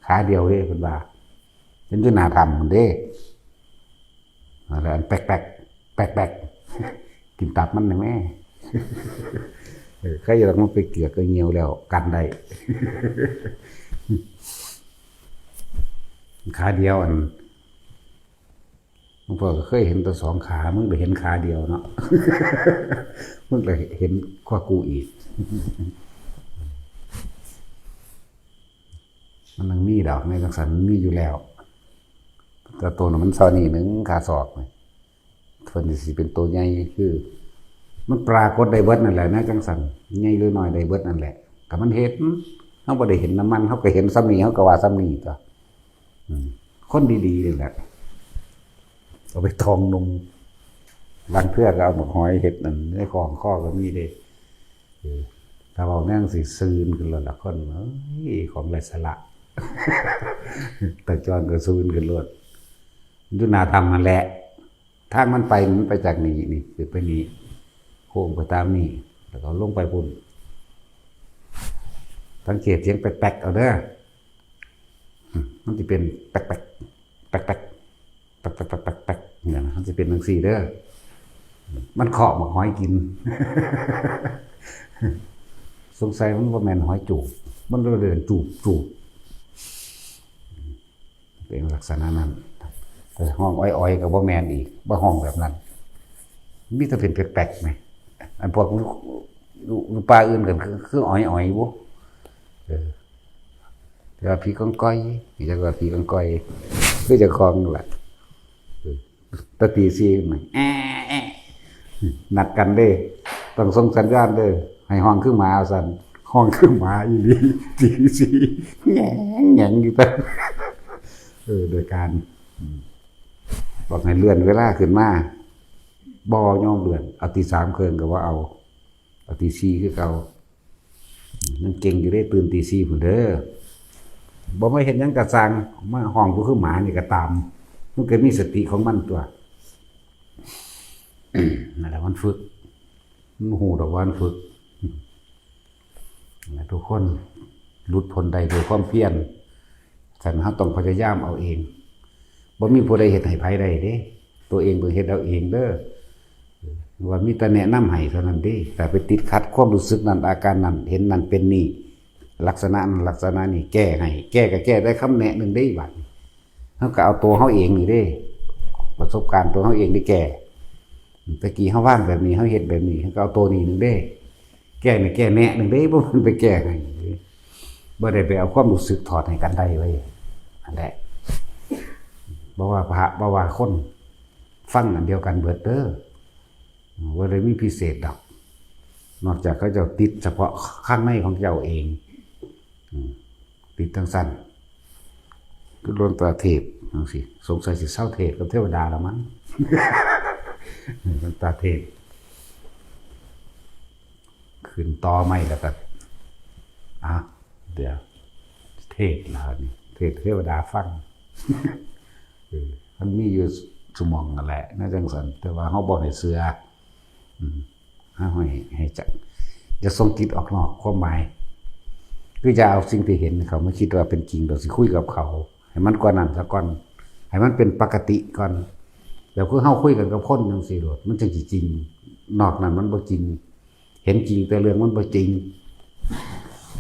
ขาเดียวเด้ เพิ่นว่า เห็นอยู่หน้าถ้ำพุ้นเด้ แล้วอันแป๊กๆ แป๊กๆ กินตับมันแหน่แม่ เออ ใครอยากมันไปเกือกก็เหี่ยวแล้ว กันได้ ขาเดียวอัน หลวงพ่อก็เคยเห็นแต่สองขา มึงไปเห็นขาเดียวเนาะ มึงไปเห็นกว่ากูอีก มันยังมีดอกในจังสันมันมีอยู่แล้ว แต่ตัวนั้นมันเท่านี้หนึ่ง ขาศอกนี่ เพิ่นสิเป็นตัวใหญ่ คือ มันปรากฏได้เบิดนั่นแหละนะ จังสัน ใหญ่หรือน้อยได้เบิดนั่นแหละ ก็มันเห็น เฮาบ่ได้เห็นน้ำมัน เฮาก็เห็นส่ำนี้ เฮาก็ว่าส่ำนี้ตัว อืม คนดีๆนี่แหละ เอาไปทองหนุ่ม บางเทื่อก็เอาหมากหอยเฮ็ดนั่น ในของข้อก็มีเด้ เออ ถ้าเว้าแนวสิซื่นขึ้นแล้วล่ะคน เอ้ย ของไร้สาระ แต่จอนก็ซื่นขึ้นโลด อยู่หน้าถ้ำนั่นแหละ ทางมันไป มันไปจากนี่ นี่ คือไปนี่ โค้งไปตามนี่ แล้วก็ลงไปพุ่น สังเกตเสียงแป๊กๆเอาเด้อ อืม มันสิเป็นแป๊กๆ แป๊กๆ แป๊กๆ แป๊กๆ แป๊กๆ แป๊กๆ เนี่ยนะ มันสิเป็นจังซี่เด้อ มันเคาะหมากหอยกิน สงสัยมันบ่แม่นหอยจูบ มันเลยเดินจูบจูบ เป็นลักษณะนั้น แต่ฮ้องอ้อยๆ ก็บ่แม่นอีก บ่ฮ้องแบบนั้น มีแต่เป็นแป๊กๆ แหม อันพวกอยู่ อยู่ป่าอื่นกันคือ คืออ้อยๆ บ่ เออ แต่ว่าผีกองกอย นี่จักว่าผีกองกอย คือเจ้าของนั่นล่ะ เออ แต่ตีสี่มัน แอะแอะ นัดกันเด้ ต้องส่งสัญญาณเด้อ ให้ฮ้องคือหมาซั่น ฮ้องคือหมาอีหลี ตีสี่ แหงแหงอยู่แต่ เออ โดยการ อืม บอกให้เลื่อนเวลาขึ้นมา บ่ยอมเลื่อน เอาตีสามครึ่งก็บ่เอา เอาตีสี่คือเก่า มันเก่งอยู่เด้ ตื่นตีสี่พุ้นเด้อ บ่มาเฮ็ดหยังก็ซ่าง มาฮ้องกูคือหมานี่ก็ตาม มันก็มีสติของมันตัว นั่นแหละมันฝึก มันฮู้ดอกว่ามันฝึก นะ ทุกคนหลุดพ้นได้ด้วยความเพียร ฉะนั้นเราต้องพยายามเอาเอง บ่มีผู้ใดเฮ็ดให้ไผได้เด้ ตัวเองต้องเฮ็ดเอาเองเด้อ ว่ามีแต่แนะนำให้เท่านั้นเด้ แต่ไปติดขัดความรู้สึกนั้น อาการนั้น เห็นนั่นเป็นนี่ ลักษณะนั้นลักษณะนี้ แก้ให้ แก้ก็แก้ได้คำแนะหนึ่งเด้ บัดนี้ เราก็เอาตัวเราเองนี่เด้ ประสบการณ์ตัวเราเองนี่แก้ ตะกี้เราวางแบบนี้ เราเฮ็ดแบบนี้ เราก็เอาตัวนี้หนึ่งเด้ แก้นี่แก้แนะหนึ่งเด้ บ่แม่นไปแก้ให้ บ่ได้ไปเอาความรู้สึกถอดให้กันได้เว้ย นั่นแหละ บ่ว่าพระ บ่ว่าคน ฟังอันเดียวกันเบิดเด้อ บ่ได้มีพิเศษดอก นอกจากเขาเจ้าติดเฉพาะข้างในของเจ้าเอง อืม ติดจั่งซั้น คือหลวงตาเทศน์จั่งซี้ สงสัยสิเซาเทศน์กับเทวดาแล้วมั้ง หลวงตาเทศน์ ขึ้นตอไม้แล้วก็ อ่ะ เดี๋ยว เทศน์แล้วนี่ เทศน์เทวดาฟัง เออ มันมีอยู่ซุหม่องนั่นแหละ ในจั่งซั้น แต่ว่าเราบ่ให้เชื่อ อืม เราให้ ให้จัก อย่าส่งจิตออกนอกความหมาย คืออย่าเอาสิ่งที่เห็นเข้ามาคิดว่าเป็นจริง เราสิคุยกับเขา ให้มันกว่านั้นซะก่อน ให้มันเป็นปกติก่อน แล้วคือเราคุยกันกับคนจั่งซี้โลด มันจั่งสิจริง นอกนั้นมันบ่จริง เห็นจริงแต่เรื่องมันบ่จริง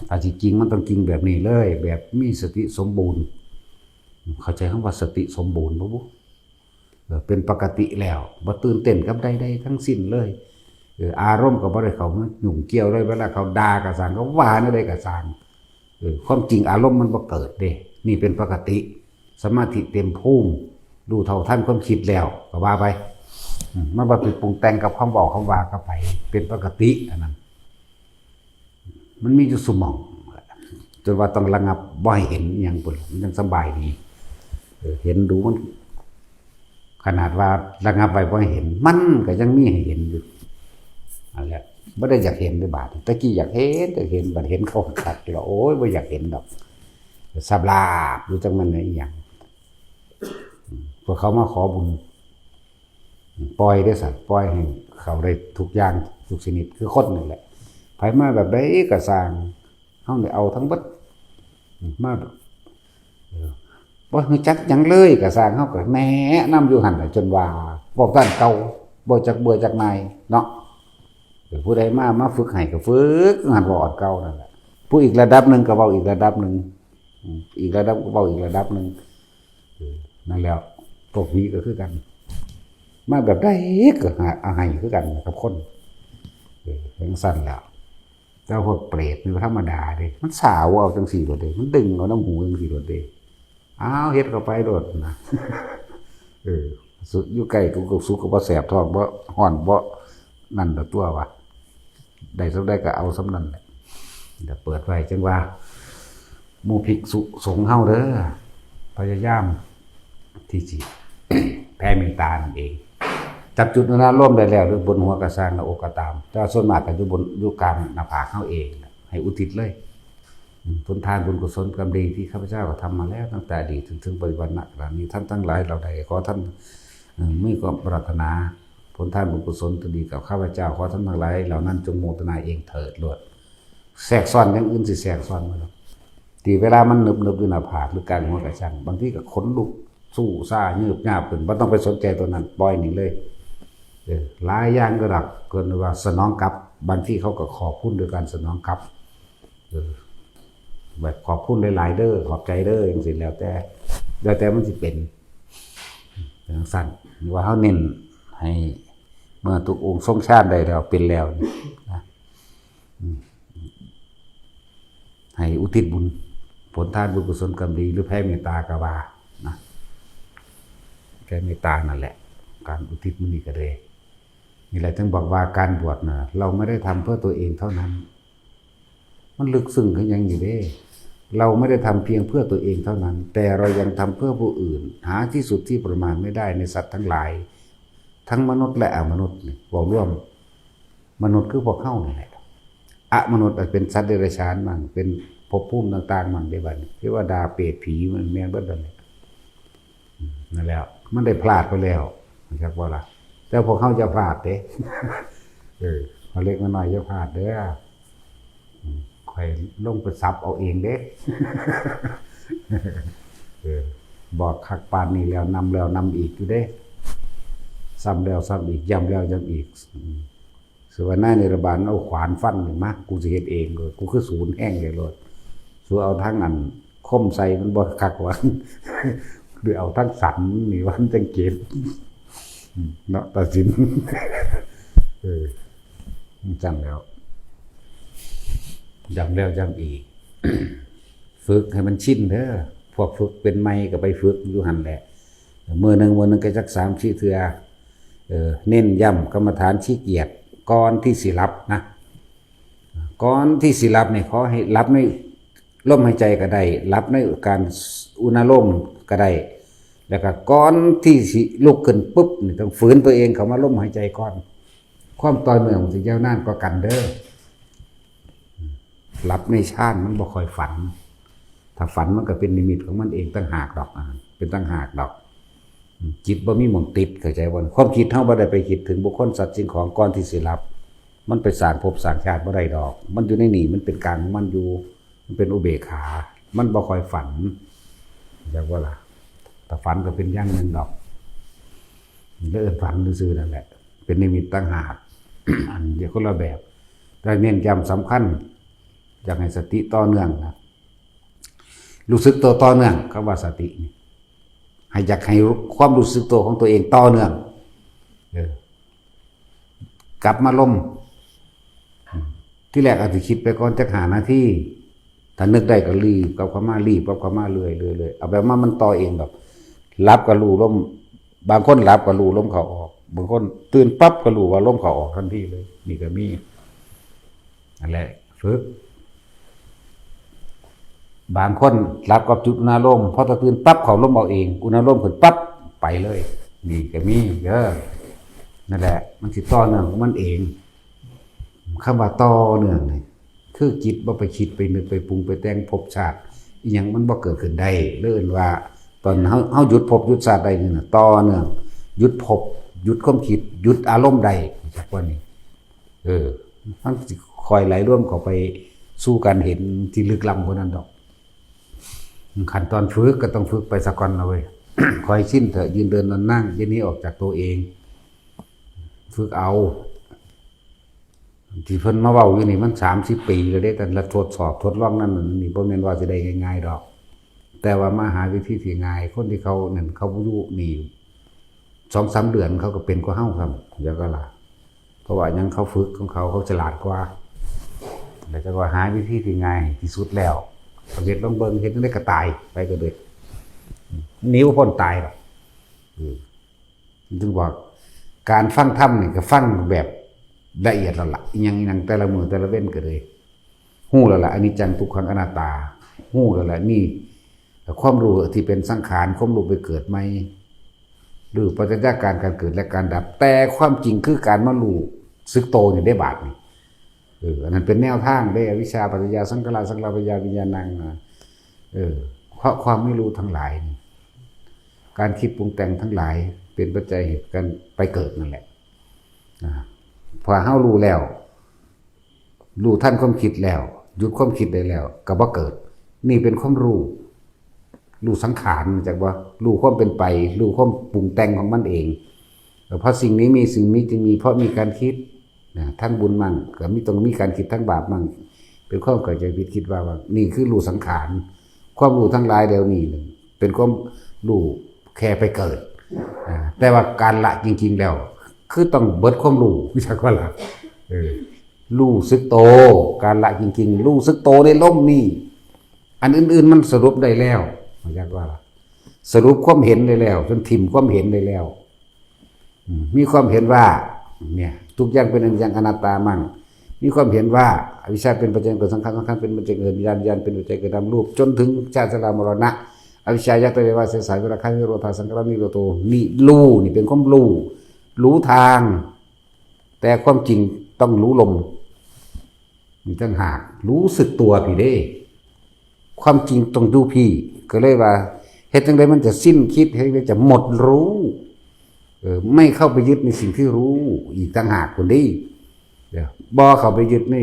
ถ้าสิจริงมันต้องจริงแบบนี้เลย แบบมีสติสมบูรณ์ เข้าใจคำว่าสติสมบูรณ์บ่บุ เออ เป็นปกติแล้ว บ่ตื่นเต้นกับใดๆทั้งสิ้นเลย เออ อารมณ์ก็บ่ได้เข้ามายุ่งเกี่ยวเลย เวลาเขาด่าก็ซ่าง เขาว่าแนวใดก็ซ่าง เออ ความจริงอารมณ์มันบ่เกิดเด้ นี่เป็นปกติ สมาธิเต็มภูมิ รู้เท่าทันความคิดแล้ว ก็ว่าไป อืม มันบ่ไปปรุงแต่งกับคำเว้าคำว่ากับไผ เป็นปกติอันนั้น มันมีอยู่ซุหม่อง จนว่าต้องระงับบ่ให้เห็นอิหยังพุ้นล่ะ มันจั่งสบายดี เออ เห็นดูมัน ขนาดว่าระงับไว้บ่ให้เห็น มันก็ยังมีให้เห็นอยู่ นั่นแหละ บ่ได้อยากเห็นเด้บาดนี้ แต่กี้อยากเห็น อยากเห็น บัดเห็นเขาคักๆแล้ว โอ้ย บ่อยากเห็นดอก สาบลาบอยู่จั่งมันน่ะอิหยัง พวกเขามาขอบุญ ปล่อยเด้อสัตว์ ปล่อยให้เขาได้ทุกอย่างทุกชนิด คือคนนี่แหละ ไผมาแบบใดก็ซ่าง เฮานี่เอาทั้งเบิด มาแบบ เออ บ่รู้จักหยังเลยก็ซ่าง เฮาก็แนะนำอยู่หั่นน่ะ จนว่าเว้าต้านเก่า บ่จักเบื่อจักหน่ายเนาะ เออ ผู้ใดมา มาฝึกให้ก็ฝึกหั่น เว้าอันเก่านั่นแหละ ผู้อีกระดับหนึ่งก็เว้าอีกระดับหนึ่ง อืม อีกระดับก็เว้าอีกระดับหนึ่ง เออ นั่นแหละ พวกผีก็คือกัน มาแบบใดก็หาเอาให้คือกันกับคน เออจังซั่นแหล้ว แต่พวกเปรตนี่ธรรมดาเด้ มันสาวเอาจังซี่โลดเด้ มันดึงเอาน้ำหูจังซี่โลดเด้ อ้าว เฮ็ดเข้าไปโลดนะ เออ สุดอยู่ใกล้กูก็สุกก็บ่แสบท้อง บ่ฮ้อน บ่นั่นละตัววะ ได้ส่ำใดก็เอาส่ำนั้นแหละ เดี๋ยวเปิดไว้จังว่า หมู่ภิกษุสงฆ์เฮาเด้อ พยายามที่สิ แผ่เมตตานั่นเอง จับจุดอนุโลมได้แล้ว หรือบนหัวกะซ่าง หน้าอกก็ตาม แต่ว่าส่วนมากก็อยู่บน อยู่กลางหน้าผากเฮาเอง ให้อุทิศเลย อืม ผลทานบุญกุศลกรรมดีที่ข้าพเจ้ากระทำมาแล้ว ตั้งแต่อดีตจนถึงปัจจุบัน ณ ขณะนี้ ท่านทั้งหลายเหล่าใด ขอท่าน เอ่อ มีความปรารถนา ผลทานบุญกุศลที่ดีกับข้าพเจ้า ขอท่านทั้งหลายเหล่านั้นจงโมทนาเองเถิดโลด แทรกซ้อนอย่างอื่นสิแทรกซ้อนมาดอก ที่เวลามันนึบๆอยู่หน้าผากหรือกลางหัวกะซ่าง บางทีก็ขนลุกสู้ซ่ายืบยาบขึ้น บ่ต้องไปสนใจตัวนั้น ปล่อยนิ่งเลย เออ หลายอย่างก็ดอก เพิ่นว่าสนองกลับ บางทีเขาก็ขอบคุณโดยการสนองกลับ เออ แบบขอบคุณหลายๆเด้อ ขอบใจเด้อ จังซี่ แล้วแต่ แล้วแต่มันสิเป็น จังซั่น ว่าเฮาเน้นให้ เมื่อทุกองค์ทรงฌานได้แล้ว เป็นแล้วนี่นะ อืม ให้อุทิศบุญ ผลทานบุญกุศลกรรมดี หรือแผ่เมตตาก็ว่านะ แผ่เมตตานั่นแหละ การอุทิศมื้อนี้ก็เลย นี่แหละจึงบอกว่าการบวชนะ เราไม่ได้ทำเพื่อตัวเองเท่านั้น มันลึกซึ้งคือหยังอยู่เด้ เราไม่ได้ทำเพียงเพื่อตัวเองเท่านั้น แต่เรายังทำเพื่อผู้อื่น หาที่สุดที่ประมาณไม่ได้ในสัตว์ทั้งหลาย ทั้งมนุษย์และอมนุษย์นี่ เว้ารวม มนุษย์คือพวกเฮานี่แหละ อมนุษย์อาจเป็นสัตว์เดรัจฉานมั่ง เป็นภพภูมิต่างๆมั่ง เด้บัดนี้ เทวดา เปรต ผี มันแม่นเบิดนั่นแหละ อืม นั่นแหละ มันได้พลาดไปแล้ว รู้จักบ่ล่ะ แต่พวกเฮาอย่าพลาดเด้ เออ เอาเล็กมาน้อยอย่าพลาดเด้อ อืม ค่อยลงไปสับเอาเองเด้ เออ บอกคักปานนี้แล้ว นำแล้วนำอีกอยู่เด้ ซ้ำแล้วซ้ำอีก ย้ำแล้วย้ำอีก อืม สิว่านายนิรบาลเอาขวานฟันนี่มา กูสิเฮ็ดเองเลย กูคือศูนย์แห้งเลยโลด สูเอาทั้งอันคมใส่มันบ่คักหวา หรือเอาทั้งสันนี่ว่ามันจังเจ็บ อืม เนาะ ตัดสิน เออ จังแล้ว ย้ำแล้วย้ำอีก ฝึกให้มันชินเด้อ พวกฝึกเป็นใหม่ก็ไปฝึกอยู่หั่นแหละ มื้อหนึ่ง มื้อหนึ่งก็จักสามสี่เทื่อ เออ เน้นย้ำกรรมฐานขี้เกียจก่อนที่สิหลับนะ ก่อนที่สิหลับเนี่ย ขอให้หลับในลมหายใจก็ได้ หลับในการอุณาโลมก็ได้ แล้วก็ก่อนที่สิลุกขึ้นปุ๊บนี่ ต้องฝืนตัวเองเข้ามาลมหายใจก่อน ความต่อเนื่องมันสิยาวนานกว่ากันเด้อ หลับในฌานมันบ่ค่อยฝัน ถ้าฝันมันก็เป็นนิมิตของมันเองต่างหากดอก อ่า เป็นต่างหากดอก อืม จิตบ่มีหม่องติด เข้าใจบ่ ความคิดเฮาบ่ได้ไปคิดถึงบุคคลสัตว์สิ่งของก่อนที่สิหลับ มันไปสร้างภพสร้างชาติบ่ได้ดอก มันอยู่ในนี่ มันเป็นกลางของมันอยู่ มันเป็นอุเบกขา มันบ่ค่อยฝัน เข้าใจบ่ล่ะ ถ้าฝันก็เป็นอย่างหนึ่งดอก เรื่องฝันซื่อๆนั่นแหละ เป็นนิมิตต่างหาก อันเดียวคนละแบบ แต่เน้นย้ำสำคัญ อยากให้สติต่อเนื่องนะ รู้สึกตัวต่อเนื่อง คำว่าสตินี่ ให้อยากให้ความรู้สึกตัวของตัวเองต่อเนื่อง เออ กลับมาลม อืม ที่แรกอาจจะคิดไปก่อนจักห้านาที ถ้านึกได้ก็รีบกลับเข้ามา รีบกลับเข้ามาเรื่อยๆ เรื่อยๆ เอาแบบว่ามันต่อเองดอก หลับก็รู้ลม บางคนหลับก็รู้ลมเข้าออก บางคนตื่นปั๊บก็รู้ว่าลมเข้าออกทันทีเลย นี่ก็มี นั่นแหละ ฝึก บางคนหลับกับจุดอุณาโลม พอตื่นปั๊บเข้าลมเอาเอง อุณาโลมขึ้นปั๊บไปเลย นี่ก็มีเด้อ นั่นแหละ มันสิต่อเนื่องของมันเอง คำว่าต่อเนื่องนี่ คือจิตบ่ไปคิดไปนึกไปปรุงไปแต่งภพชาติ อิหยังมันบ่เกิดขึ้นได้ เลยเอิ้นว่า ตอนเฮา เฮาหยุดภพหยุดชาติได้นี่นะ ต่อเนื่อง หยุดภพ หยุดความคิด หยุดอารมณ์ได้ จักว่านี่ เออ มันสิค่อยไหลรวมเข้าไปสู่การเห็นที่ลึกล้ำกว่านั้นดอก ขั้นตอนฝึกก็ต้องฝึกไปซะก่อนนะเว้ย ค่อยชินเถอะ ยืนเดินนอนนั่ง อย่าหนีออกจากตัวเอง ฝึกเอา ที่เพิ่นมาเว้าอยู่นี่มันสามสิบปีแล้วเด้ แต่ละทดสอบทดลองนั่นนี่ บ่แม่นว่าสิได้ง่ายๆดอก แต่ว่ามาหาวิธีที่ง่าย คนที่เขานั่นเขาบ่อยู่นี่ สองสามเดือนเขาก็เป็นกว่าเฮาครับ เดี๋ยวก็ละ เพราะว่ายังเขาฝึกของเขา เขาฉลาดกว่า แล้วจะว่าหาวิธีที่ง่ายที่สุดแล้ว เฮ็ดลองเบิ่ง เฮ็ดจั่งใด๋ก็ตายไปก็เลย หนีบ่พ้นตายหรอก อืม จึงบอก การฟังธรรมนี่ก็ฟังแบบละเอียดแล้วล่ะ อิหยังอิหยังแต่ละมื้อแต่ละเว็นก็เลย ฮู้แล้วล่ะ อนิจจัง ทุกขัง อนัตตา ฮู้แล้วล่ะ มีความรู้ที่เป็นสังขาร ความรู้ไปเกิดใหม่ รู้ปรัชญาการการเกิดและการดับ แต่ความจริงคือการมารู้สึกโตนี่ได้บาดนี่ เออ อันนั้นเป็นแนวทางเด้ อวิชชาปัจจยาสังขารา สังขารปัจจยาวิญญาณังนะ เออ เพราะความไม่รู้ทั้งหลายนี่ การคิดปรุงแต่งทั้งหลาย เป็นปัจจัยเหตุการไปเกิดนั่นแหละ อ่า พอเฮารู้แล้ว รู้ทันความคิดแล้ว หยุดความคิดได้แล้ว ก็บ่เกิด นี่เป็นความรู้ รู้สังขาร จักว่า รู้ความเป็นไป รู้ความปรุงแต่งของมันเอง เออ เพราะสิ่งนี้มี สิ่งนี้จึงมี เพราะมีการคิด นะ ทั้งบุญมั่ง ก็มี ต้องมีการคิด ทั้งบาปมั่ง เป็นความเข้าใจผิด คิดว่า ว่า นี่คือรู้สังขาร ความรู้ทั้งหลายเดี๋ยวนี้ เป็นความรู้แค่ไปเกิด อ่า แต่ว่าการละจริงๆแล้ว คือต้องเบิดความรู้ จักว่าละ เออ รู้สึกโต การละจริงๆ รู้สึกโตในลมนี่ อันอื่นๆมันสรุปได้แล้ว จักว่าละ สรุปความเห็นได้แล้ว จนถิ่มความเห็นได้แล้ว อืม มีความเห็นว่า เนี่ย ทุกอย่างเป็นอนิจจัง อนัตตามั่ง มีความเห็นว่า อวิชชาเป็นปัจจัยเกิดสังขาร สังขารเป็นปัจจัยเกิดวิญญาณ วิญญาณเป็นปัจจัยเกิดนามรูป จนถึงชาติชรามรณะ อวิชชายัตเตวาเสสาวิราคะนิโรธาสังขารนิโรโธ นี่รู้ นี่เป็นความรู้ รู้ทาง แต่ความจริงต้องรู้ลม นี่ต่างหาก รู้สึกตัวพี้เด้ ความจริงต้องอยู่พี้ ก็เลยว่า เฮ็ดจั่งใดมันจะสิ้นคิด เฮ็ดจั่งใดจะหมดรู้ เออ ไม่เข้าไปยึดในสิ่งที่รู้ อีกต่างหากพุ้นเด้ เดี๋ยว บ่เข้าไปยึดใน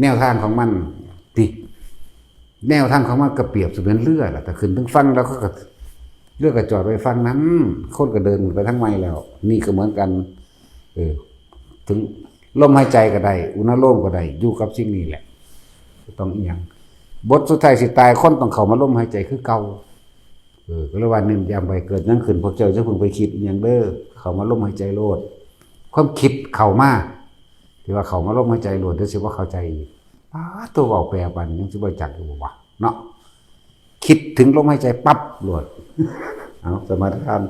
แนวทางของมันติ แนวทางของมันก็เปรียบเสมือนเรือล่ะ ถ้าขึ้นถึงฝั่งแล้วเขาก็ เรือก็จอดไว้ฝั่งนั้น คนก็เดินไปทางใหม่แล้ว นี่ก็เหมือนกัน เออ ถึงลมหายใจก็ได้ อุณาโลมก็ได้ อยู่กับสิ่งนี้แหละ บ่ต้องอิหยัง บทสุดท้ายสิตาย คนต้องเข้ามาลมหายใจคือเก่า เออ ก็เลยว่าเน้นย้ำไป เกิดหยังขึ้น พวกเจ้าอย่าเพิ่งไปคิดอิหยังเด้อ เข้ามาลมหายใจโลด ความคิดเข้ามา ที่ว่าเข้ามาลมหายใจโลด เดี๋ยวสิบ่เข้าใจอีก อ้า ตัวเว้าแปลปานนี้ยังสิบ่จักอยู่บ่วะ เนาะ คิดถึงลมหายใจปั๊บโลด เอา สมาทาน